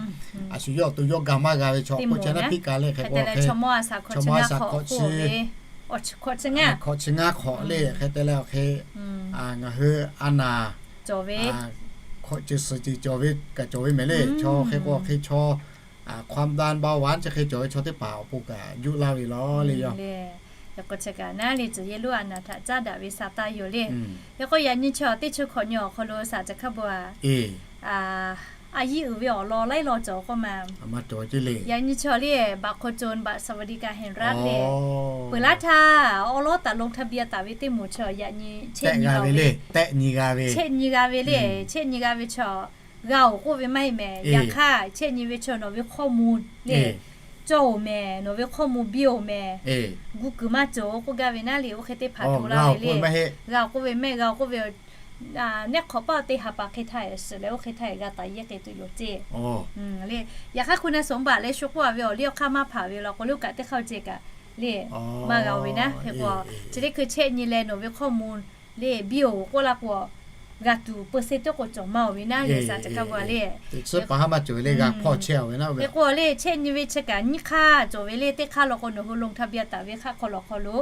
a shu yawˇ awˬ to yawˇ ga maˇ g'a ve chaw k'o chi naˉ พิการ le hk'e k'o hk'e chaw mawˇ a shaꞈ hk'awꞈ chi hk'awꞈ chi ngaˇ hk'awꞈ le hk'e te leh awˬ hk'e ngaˬ hui a naˍ hk'awꞈ ceuˬ suhˍ ceuˬ cawˬ ve kaꞈ cawˬ ve mehˍ le. Chaw hk'e k'o hk'e chaw ความดัน เบาหวาน chi hk'e cawˬ ve chaw teˇ hpaˍ awˬ pon kaꞈ juˆ laˇ ve law le. Yawˇ hk'e k'o chi kaꞈ naˉ le tcuh yehˇ lonˉ a naˍ htaꞈ caˉ daꞈ ve sa taˇ yoˬ le. Hk'e k'o yaꞈ nyi chi teˇ chi hk'awꞈ nyi awˬ hk'aw lo saˍ tcuh hk'a bo a a yiˇ uiˍ ve awˬ lawn laiˉ lawn cawˬ k'oˆ ma. Yaꞈ nyi chi le บัตรคนจน บัตรสวัสดิการแห่งรัฐ le peuˬ laˇ htaˇ awˉ lawˉ taˍ ลงทะเบียน taˍ ve teˇ moˍ chi yaꞈ nyi chehˇ nyi g'a ve le. Chehˇ nyi g'a ve le. Chehˇ nyi g'a ve chi g'a-oˬ k'oˆ ve maˇ heˆ mehˍ. Yaꞈ hk'aˇ chehˇ nyi ve chi nawˬ ve ข้อมูล le cawˇ-oˬ mehˍ, nawˬ ve ข้อมูล biˇ-oˬ mehˍ, gu kuiˬ maˇ cawˬ k'oˆ gaˇ ve naˉ le. Oˇ hk'e teˇ hpaˍ hto laˇ ve le. G'a-oˬ k'oˆ ve mehˆ, g'a-oˬ k'oˆ ve neˉ hk'awꞈ paˆ te ha pa hk'e htaˇ suhˍ leh oˇ hk'e htaˇ g'a taˍ yehˇ k'ai tuˬ yoˬ ceˇ le. Yaꞈ hk'aˇ คุณสมบัติ leh shu k'oˆ a ve awˬ liˇ awˬ hk'aˇ maˇ hpanˍ ve law k'o le oˇ kaꞈ teˇ hk'aˇ ceˇ kaꞈ le maˇ g'a-oˬ ve naˉ. Hk'e k'o chi teˇ hkui chehˇ nyi leh nawˬ ve ข้อมูล le biˇ-oˬ k'oˆ laˇ k'o g'a tuˬ เปอร์เซ็นต์ teˇ k'o cawˬ maˇ-oˬ ve naˉ le saˍ tcuh hk'a bo a le. Hk'e k'o le chehˇ nyi ve chi kaꞈ nyiˇ hk'aˇ cawˬ ve le. Teˇ hk'aˇ law k'o nawˬ hui ลงทะเบียน taˍ ve hk'aˆ hk'aw lawˬ hk'aw lo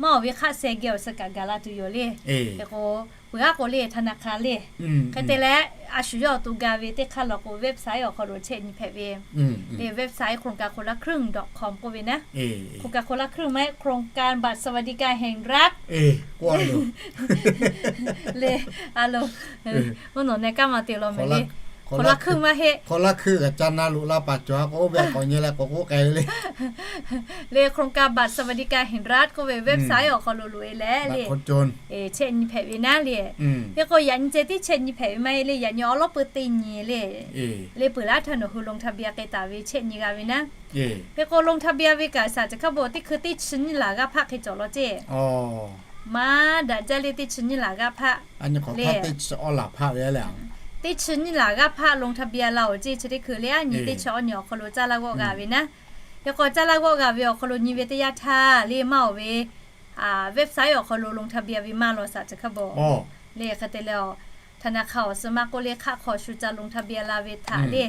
maˇ-oˬ ve hk'aˆ seh geh awˬ suh kaꞈ gaˬ la tuˬ yoˬ le. Hk'e k'o peuˬ aˉ k'o le ธนาคาร le hk'e te leh a shu yawˇ awˬ to ga ve teˇ hk'aˇ law k'o website awˬ hk'aw lo chehˇ nyi hpehꞈ ve le. Website โครงการคนละครึ่ง dot com k'oˆ ve naˉ. โครงการคนละครึ่ง maˇ heˆ โครงการบัตรสวัสดิการแห่งรัฐ le a lo, oˇ nawˬ neh kaˇ ma te law mehˍ le. คนละครึ่ง maˇ heˆ. คนละครึ่ง kaꞈ ca na loꞈ la paˍ cawˬ a k'o oˇ ve a k'awꞈ nyi leh k'awꞈ k'oˆ k'ai ve le. Le โครงการบัตรสวัสดิการแห่งรัฐ k'oˆ ve website awˬ hk'aw lo loꞈ e leh le chehˇ nyi hpehꞈ ve naˉ le. Hk'e k'o yaꞈ nyi ceh tiˉ chehˇ nyi hpehꞈ ve maˇ heˆ le. Yaꞈ nyi awˉ lawˉ peu teˇ nyi le le peuˬ laˇ htaˇ nawˬ hui ลงทะเบียน k'ai taˍ ve chehˇ nyi g'a ve naˉ. Hk'e k'o ลงทะเบียน ve kaꞈ saˍ tcuh hk'a bo teˇ hkui teˇ chi nyiˇ laˬ g'aˇ hpaˆ hk'e cawˬ law ceˇ. Maˇ daꞈ jaˇ le teˇ chi nyiˇ laˬ g'aˇ hpaˆ le. Teˇ chi nyiˇ laˬ g'aˇ hpaˆ ลงทะเบียน la-oˬ ceˇ. Chi teˇ hkui le a nyi teˇ chi awˇ nyi awˬ hk'aw lo caˇ laˇ g'awˆ g'a ve naˉ. Hk'e k'o caˇ laˇ g'awˆ g'a ve awˬ hk'aw lo nyi ve teˇ yanˇ htaˇ le maˇ-oˬ ve website awˬ hk'aw lo ลงทะเบียน ve maˇ law saˍ tcuh hk'a bo le. Hk'e te leh a ธนาคาร awˬ suh maˇ k'oˆ le hk'aˆ hk'aw shu ca ลงทะเบียน la ve htaꞈ le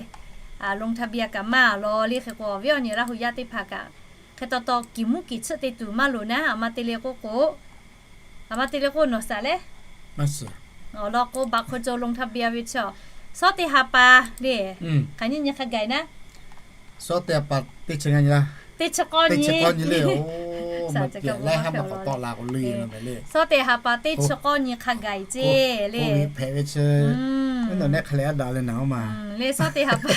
ลงทะเบียน kaꞈ maˇ law le. Hk'e k'o awˬ viˉ awˬ nyi Laˇ hu yaˇ teˇ hpaˍ kaꞈ hk'e taw taw kiˬ muˉ kiˬ tsuhˆ te tuˬ maˇ loˍ naˉ. A ma te le k'oˆ k'o, a ma te le k'o nawˬ saˍ leh awˬ lawn k'o บัตรคนจน ลงทะเบียน ve chi a, shawˉ teˇ ha pa le, hk'aˬ nyiˇ nyi hk'a gaˬ naˉ. Shawˉ teˇ ha pa teˇ chi ngaˇ nyi, teˇ chi k'awˇ nyi le. Shawˉ teˇ ha pa teˇ chi k'awˇ nyi hk'a gaˬ ceˇ le. Hk'e ve chi, nawˬ neh hk'a leh a daꞈ le naˍ oˇ ma le. Shawˉ teˇ ha pa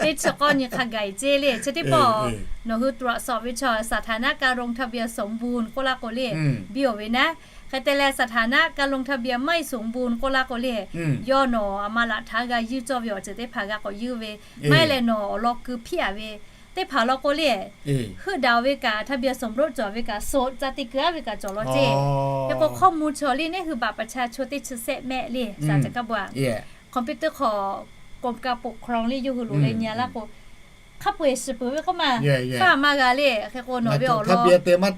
teˇ chi k'awˇ nyi hk'a gaˬ ceˇ le. Chi teˇ pawˆ nawˬ hui ตรวจสอบ ve chi a สถานะการลงทะเบียนสมบูรณ์ k'oˆ laˇ k'o le biˇ-oˬ ve naˉ. Hk'e te leh สถานะการลงทะเบียนไม่สมบูรณ์ k'oˆ laˇ k'o le, yawˇ nawˬ a ma laꞈ htaˇ g'a yeuˇ cawˇ ve awˬ ceuˬ teˇ hpaˍ g'a k'awꞈ yeuˇ ve, maˇ heˆ leh nawˬ awˬ lawn keu hpiˇ a ve teˇ hpaˍ law k'o le, heuˆ daꞈ-oˬ ve kaꞈ ทะเบียนสมรส cawˬ ve kaꞈ โสด ca te keu a ve kaꞈ cawˬ law ceˇ. Hk'e k'o hkawˇ mvuh chi a le neˉ hui บัตรประชาชน teˇ chi sehˆ mehˆ le saˍ tcuh hk'a bo a, computer hk'aw กรมการปกครอง le yawˇ hui loꞈ leh nyi a laˇ k'o hk'a peu-eˬ shiˍ peuˬ ve k'oˆ ma, faˇ maˇ g'a le. Hk'e k'o nawˬ ve awˬ lawn te maˇ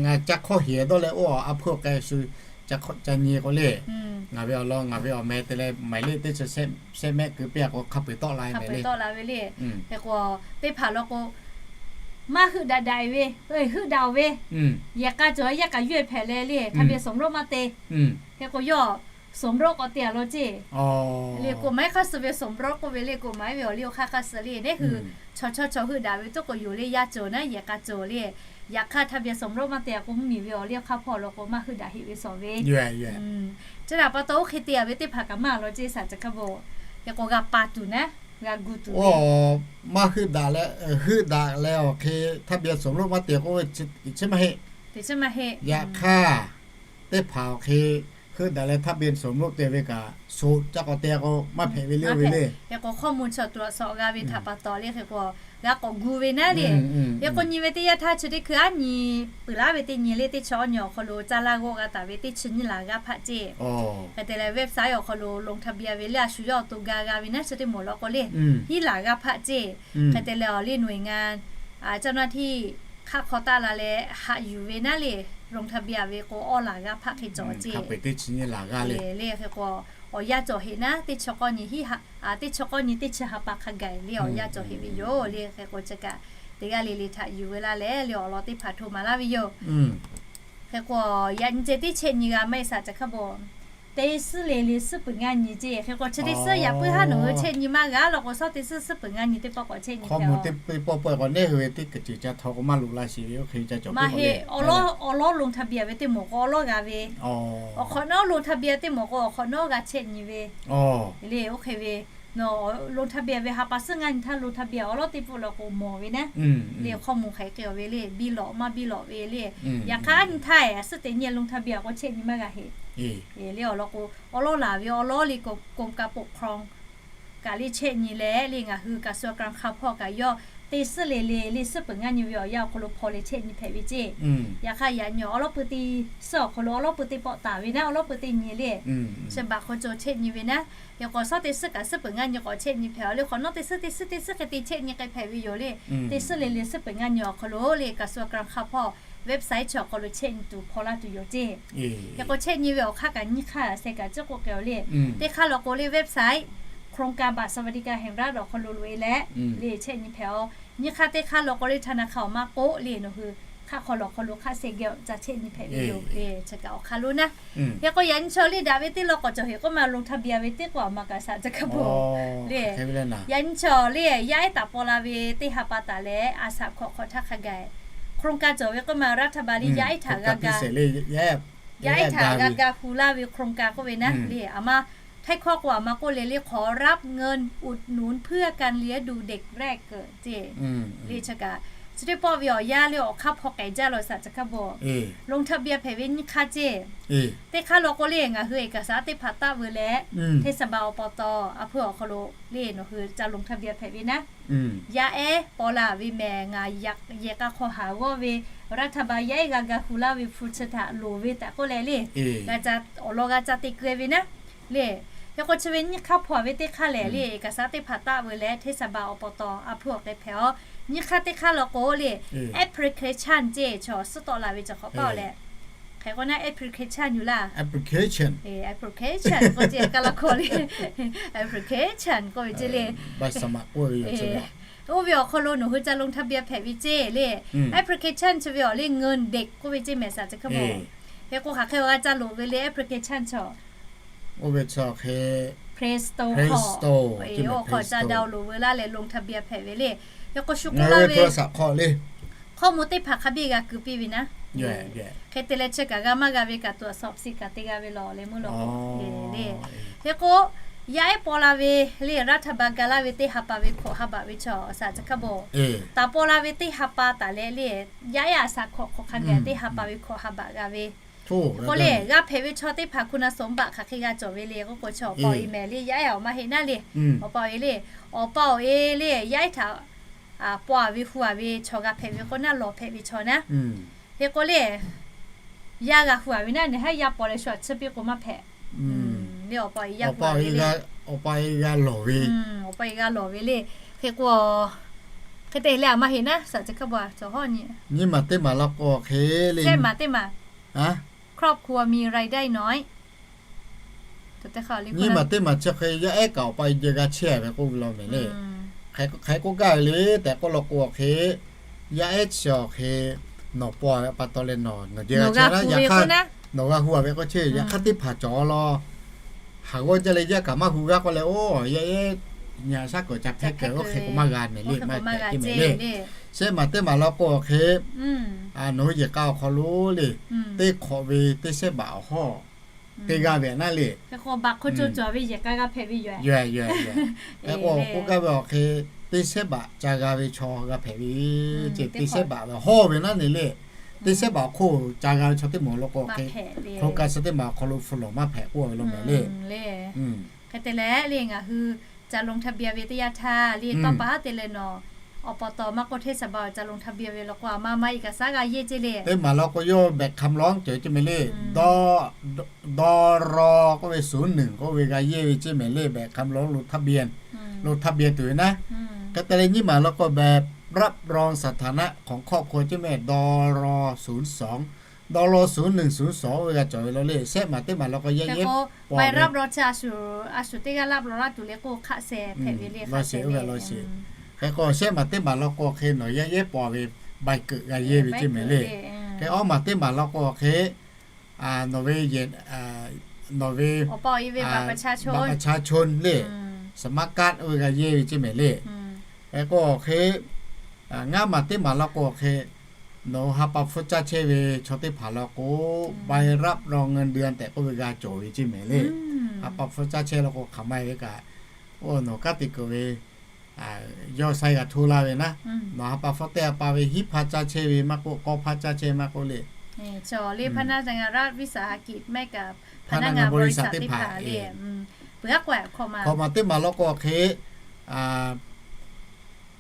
ngaˬ ca hkawˇ heˍ dawˇ leh oˇ a hpu k'ai shu ca nyi k'o le, ngaˬ ve awˬ lawn ngaˬ ve awˬ meh te leh หมายเลข teˇ chi sehˆ mehˆ keu piˇ a k'o hk'a peu-eˬ tawˆ la ve le. Hk'e k'o teˇ hpaˍ law k'o maˇ heuˆ daꞈ daꞈ ve, heuˆ daꞈ-oˬ ve, yehˬ k'a cawˬ yaˇ kaꞈ yawˇ hpehꞈ leh le ทะเบียนสมรส maˇ te. Hk'e k'o yawˇ สมรส k'awꞈ te a law ceˇ. Le k'o maˇ heˆ hk'aˇ suh ve สมรส k'oˆ ve le k'o maˇ heˆ ve awˬ liˇ awˬ hk'aˇ hk'aˇ suh le neˉ hui chaw chaw chaw heuˆ daꞈ ve tuˉ k'o yoˬ le, yaˇ cawˬ naˉ yehˬ k'a cawˬ le. Yaꞈ hk'aˇ ทะเบียนสมรส maˇ te a k'o mvuhˇmiˬ ve awˬ liˇ awˬ hk'aˇ hpawˇ law k'o maˇ heuˆ daꞈ heˆ ve sawˍ ve. Chi htaꞈ pa taw oˇ hk'e te a ve teˇ hpaˍ kaꞈ maˇ a law ceˇ saˍ tcuh hk'a bo. Hk'e k'o g'a pa tuˬ naˉ Oˇ, maˇ heuˆ daꞈ leh, heuˆ daꞈ leh awˬ hk'e ทะเบียนสมรส maˇ te k'oˆ ve chi maˇ heˆ. Yaꞈ hk'aˇ, teˇ hpaˍ awˬ hk'e heuˆ daꞈ leh ทะเบียนสมรส te ve kaꞈ, sho caˇ k'awꞈ te k'o maˇ hpehꞈ ve le, oˇ ve le. Hk'e k'o, hkawˇ mvuh chaw tuꞈ a sawꞈ g'a ve htaꞈ pa taw le, hk'e k'o g'a k'awꞈ gu ve naˉ le. Hk'e k'o nyi ve teˇ yanˇ htaˇ chi teˇ hkui aˉ nyi peuˬ laˉ ve teˇ nyi le, teˇ chi awˇ nyi awˬ hk'aw lo caˇ laˇ g'awˆ g'a taˍ ve teˇ chi nyiˇ laˬ g'aˇ hpaˆ ceˇ. Hk'e te leh website awˬ hk'aw lo ลงทะเบียน ve le, a shu yawˇ awˬ to ga g'a ve naˉ chi teˇ mawˬ law k'o le, hiˉ laˬ g'aˇ hpaˆ ceˇ. Hk'e te leh awˬ le หน่วยงาน เจ้าหน้าที่ hk'aˆ hk'aw taˆ la leh haꞈ yuˬ ve naˉ le, ลงทะเบียน ve k'o awˇ laˬ g'aˇ hpaˆ hk'e cawˬ ceˇ. Le hk'e k'o awˬ yanˇ cawˬ heꞈ naˉ, teˇ chi k'awˇ nyi teˇ chi ha pa hk'a gaˬ le awˬ yanˇ cawˬ heꞈ ve yoˬ le. Hk'e k'o chi kaꞈ teˇ g'aˇ le le htaꞈ yuˬ ve laˇ leh le awˬ lawn teˇ hpaˍ hto maˍ laˇ ve yoˬ. Hk'e k'o yaꞈ nyi ceh teˇ chehˇ nyi g'a maˇ heˆ สาธารณสุข kaꞈ bawˬ. Teˇ suhˉ le le suhˉ peuˬ ngaˇ nyi ceˇ. Hk'e k'o chi teˇ suhˉ yaꞈ puiˉ haˉ nawˬ hui chehˇ nyi maˇ g'a law k'o, suhˉ teˇ suhˉ suhˉ peuˬ ngaˇ nyi teˇ pawˆ k'awꞈ chehˇ nyi hk'e. Maˇ heˆ, awˬ lawˉ ลงทะเบียน ve teˇ mawˬ k'o awˬ lawˉ g'a ve. Awˬ hk'awꞈ nawˉ ลงทะเบียน teˇ mawˬ k'o awˬ hk'awꞈ nawˉ g'a chehˇ nyi ve le. Oˇ hk'e ve ลงทะเบียน ve ha pa suhˉ ngaˇ nyi htaˇ ลงทะเบียน awˬ lawˉ teˇ pawˆ law k'o mawˬ ve naˉ le. Hkawˇ mvuh hk'e k'ai awˬ ve le, biˇ lawꞈ maˇ biˇ lawꞈ ve le. Yaꞈ hk'aˇ nyi htaˇ suhˉ teꞈ nyi ลงทะเบียน k'o chehˇ nyi maˇ g'a heˆ le. Awˬ lawn k'o awˬ lawˉ laˬ ve awˬ lawˉ le กรมการปกครอง kaꞈ le chehˇ nyi leh le ngaˬ hui กระทรวงการคลัง hk'a hpawˇ kaꞈ yawˇ teˇ suhˉ le le le suhˉ peuˬ ngaˇ nyi ve awˬ yanˇ awˬ hk'aw lo hpaw leh chehˇ nyi hpehꞈ ve ceˇ. Yaꞈ hk'aˇ yaꞈ nyi awˬ lawˉ pui teˇ suhˉ awˬ hk'aw lo awˬ lawˉ pui teˇ pawˆ taˍ ve naˉ awˬ lawˉ pui teˇ nyi le chi baꞈ hk'aw cawˬ chehˇ nyi ve naˉ. Hk'e k'o suhˉ teˇ suhˉ kaꞈ suhˉ peuˬ ngaˇ nyi k'awꞈ chehˇ nyi hpehꞈ a le hk'awꞈ nawˉ teˇ suhˉ teˇ suhˉ teˇ suhˉ hk'e te chehˇ nyi k'ai hpehꞈ ve yoˬ le. Teˇ suhˉ le le suhˉ peuˬ ngaˇ nyi awˬ hk'aw lo le กระทรวงการคลัง hk'a hpawˇ website chi awˬ hk'aw lo chehˇ nyi tuˬ hpaw laˇ tuˬ yoˬ ceˇ. Hk'e k'o chehˇ nyi ve awˬ hk'aˇ kaꞈ nyiˇ hk'aˇ seh kaꞈ ciˉ k'oˆ k'ai awˬ le. Teˇ hk'aˇ law k'o le website โครงการบัตรสวัสดิการแห่งรัฐ awˬ hk'aw lo loꞈ e leh le chehˇ nyi hpehꞈ a. Nyiˇ hk'aˇ teˇ hk'aˇ law k'o le ธนาคาร awˬ maˇ k'oˆ le nawˬ hui hk'aˆ hk'aw lawˬ hk'aw lo hk'aˆ seh geh awˬ ca chehˇ nyi hpehꞈ ve yoˬ le. Chi kaꞈ awˬ hk'aˇ lonˉ naˉ. Hk'e k'o yaꞈ nyi chaw le daꞈ ve teˇ law k'awꞈ cawˬ heꞈ k'oˆ ma ลงทะเบียน ve teˇ k'o a ma kaꞈ สาธารณสุข kaꞈ bawˬ le. Yaꞈ nyi chaw le yaˇ ehˉ taˍ paw la ve teˇ ha pa taˍ leh a shaꞈ hkawꞈ hk'awꞈ htaˇ hk'a gaˬ โครงการ cawˬ ve k'oˆ ma รัฐบาล le yaˇ ehˉ htaꞈ g'a ga, yaˇ ehˉ htaꞈ g'a ga hu laˇ ve โครงการ k'oˆ ve naˉ le. A ma htaiˇ hkawˇ k'o a ma k'oˆ le le ขอรับเงินอุดหนุนเพื่อการเลี้ยงดูเด็กแรกเกิด ceˇ. Le chi kaꞈ chi teˇ pawˆ ve awˬ yanˇ le awˬ hk'aˇ hpaw k'ai jaˇ law สาธารณสุข kaꞈ bawˬ. ลงทะเบียน hpehꞈ ve nyiˇ hk'aˇ ceˇ. Teˇ hk'aˇ law k'o le ngaˬ hui เอกสาร teˇ hpaˍ taˆ veu leh เทศบาล อบต. a hpui awˬ hk'aw lo le nawˬ hui ca ลงทะเบียน hpehꞈ ve naˉ. Yaˇ ehˉ paw la ve mehˬ ngaˬ yehˬ k'a hk'aw haˍ g'awˇ ve รัฐบาล yaˇ ehˉ g'a ga hu laˇ ve hpu chi htaꞈ loˍ ve tehꞈ k'oˆ leh le, awˬ lawn g'a ca te keu ve naˉ le. Hk'e k'o chi ve nyiˇ hk'aˇ hpaw ve teˇ hk'aˇ lehˬ le เอกสาร teˇ hpaˍ taˆ veu leh เทศบาล อบต. a hpui awˬ k'ai hpehꞈ a. Nyiˇ hk'aˇ teˇ hk'aˇ law k'o le application ceˇ, chaw suhˉ tawˆ la ve chaw hk'awꞈ paˇ leh hk'e k'o naˉ application yuˬ laˇ. Application k'oˆ ceˇ, ka la hkawˇ le application k'oˆ ve ceˇ le. Oˇ ve awˬ hk'aw lo nawˬ hui ca ลงทะเบียน hpehꞈ ve ceˇ le. Application chi ve awˬ le เงินเด็ก k'oˆ ve ceˇ mehˬ สาธารณสุข kaꞈ bawˬ. Hk'e k'o hk'aˬ hk'e awˬ g'a ca loˍ ve le application chaw Play Store hk'aw, awˬ hk'aw ca ดาวน์โหลด veu laˇ leh ลงทะเบียน hpehꞈ ve le. Hk'e k'o shu k'oˆ laˇ ve hkawˇ mvuh teˇ hpaˍ hk'a biˇ g'a keu piˇ ve naˉ. Hk'e te leh chi kaꞈ g'a maˇ g'a ve kaꞈ ตรวจสอบ siˆ kaꞈ te g'a ve lawˬ leh meuˇ lawˬ k'o le. Hk'e k'o yaˇ ehˉ paw la ve le รัฐบาล ga laˇ ve teˇ ha pa ve hkawꞈ ha baꞈ ve chaw สาธารณสุข kaꞈ bawˬ. Taˍ paw la ve teˇ ha pa taˍ leh le yaˇ ehˉ a shaꞈ hkawꞈ hk'awꞈ hk'a gaˬ teˇ ha pa ve hkawꞈ ha baꞈ g'a ve k'oˆ le, g'a hpehꞈ ve chaw teˇ hpaˍ คุณสมบัติ hk'aˬ hk'e g'a cawˬ ve le k'oˆ k'o chi awˬ pa awˬ e mehˬ le yaˇ ehˉ awˬ maˇ heˆ naˉ le. Awˬ pa awˬ e le, awˬ pa awˬ e le yaˇ ehˉ htaꞈ paw a ve hu a ve chaw g'a hpehꞈ ve k'o naˉ lawˬ hpehꞈ ve chaw naˉ. Hk'e k'o le yaˇ g'a hu a ve naˉ ne haˉ yaˇ paw leh shu a tsuhˇ piˇ k'o maˇ hpehꞈ le. Awˬ pa awˬ e g'a lawˬ ve, awˬ pa awˬ e g'a lawˬ ve le. Hk'e k'o hk'e te leh a maˇ heˆ naˉ สาธารณสุข kaꞈ bawˬ a cawˬ hawˉ nyi. Nyiˇ maˬ teˇ maˬ law k'o hk'e le, teˇ maˬ teˇ maˬ ครอบครัวมีรายได้น้อย nyiˇ maˬ teˇ maˬ chi hk'e yaˇ ehˉ kaꞈ awˬ pa awˬ e g'a chehˇ ve k'oˆ ve law mehˬ le. Hk'e k'oˆ gaˇ ve le tehꞈ k'oˆ law k'o hk'e yaˇ ehˉ chi awˬ hk'e nawˬ paw ve pa taw leh nawˬ nawˬ jeh g'a chehˇ naˉ. Yaꞈ hk'aˇ nawˬ g'a hu a ve k'o chehˇ yaꞈ hk'aˇ teˇ hpaˍ cawˬ law. Haˍ g'awˇ jaˇ leh yaˇ kaꞈ maˇ hu g'aˇ k'oˆ leh oˇ yaˇ ehˉ nyi a shaˉ k'awꞈ ca hpehˇ k'ai oˇ hk'e k'o maˇ g'a mehˬ le, maˇ hpehꞈ mehˬ le. Shehˆ maˬ teˇ maˬ law k'o hk'e nawˬ hui yehˬ k'a awˬ hk'aw lo le teˇ hk'awꞈ ve teˇ shehˆ baꞈ awˬ hawˉ te g'a ve naˉ le. Hk'e k'o, k'oˆ gaˇ ve awˬ hk'e, teˇ shehˉ baꞈ ca g'a ve chaw g'a hpehꞈ ve ceˇ. Teˇ shehˉ baꞈ ve hawˇ ve naˉ ne le. Teˇ shehˉ baꞈ awˬ hk'oˆ ca g'a ve chaw teˇ moˍ law k'o hk'e, hk'aˬ lo ka suh teˇ maˬ awˬ hk'aw lo hpu lawˬ maˇ hpehꞈ k'oˆ ve law mehˍ le. Hk'e te leh le, ngaˬ hui ca long htaˇ biˇ ve teˇ yanˇ htaˇ le, tawˇ pa haˉ te leh nawˬ awˬ pa taw maˇ k'oˆ hteˇ shaˍ ba ca long htaˇ biˇ ve law k'o, a ma ma iˉ kaꞈ saˉ g'a yehˇ ceˇ le. Teˇ maˬ law k'o yawˇ behꞈ hk'aˬ ma lawˉ cawˬ ceˇ mehˍ le. Dawˇ raw k'oˆ ve suhˍ nuiˬ k'oˆ ve g'a yehˇ ve ceˇ mehˍ le, behꞈ hk'aˬ ma lawˉ lo htaˇ biˇ, lo htaˇ biˇ tuˬ ve naˉ. Hk'e te leh nyiˇ maˬ law k'o แบบรับรองสถานะของครอบครัว ceˇ mehˍ, dawˇ raw suhˍ nuiˬ suhˍ nuiˬ suhˍ ve g'a cawˬ ve law le. Shehˆ maˬ teˇ maˬ law k'o yehˇ yehˇ paw ve a shuˍ teˇ g'aˇ laˇ law laˇ tuˬ le k'o, hk'aˆ sheh hpehꞈ ve le, hk'aˆ sheh ve law sheˍ. Hk'e k'o shehˆ maˬ teˇ maˬ law k'o hk'e nawˬ yehˇ yehˇ paw ve bai keuꞈ g'a yehˇ ve ceˇ mehˍ le. Hk'e awˇ maˬ teˇ maˬ law k'o hk'e nawˬ ve, nawˬ ve บัตรประชาชน le, smart card oˇ ve g'a yehˇ ve ceˇ mehˍ le. Hk'e k'o hk'e ngaˇ maˬ teˇ maˬ law k'o hk'e nawˬ ha pa hpfuhˇ caˇ chehˇ ve chaw teˇ hpaˍ law k'o, ใบรับรองเงินเดือน tehꞈ k'oˆ ve g'a cawˬ ve ceˇ mehˍ le. Ha pa hpfuhˇ caˇ chehˇ law k'o hk'aˬ ma ve kaꞈ, oˇ nawˬ kanˉ te kuiˬ ve yawˇ saiˉ g'a hto laˇ ve naˉ, nawˬ ha pa hpfuhˇ teˇ ha pa ve hiˉ hpaˇ caˇ chehˇ ve maˇ k'oˆ, k'awˇ hpaˇ caˇ chehˇ maˇ k'oˆ le, พนักงานรัฐวิสาหกิจไม่กับพนักงานบริษัท teˇ hpaˍ le. Hk'aˬ ma teˇ maˬ law k'o hk'e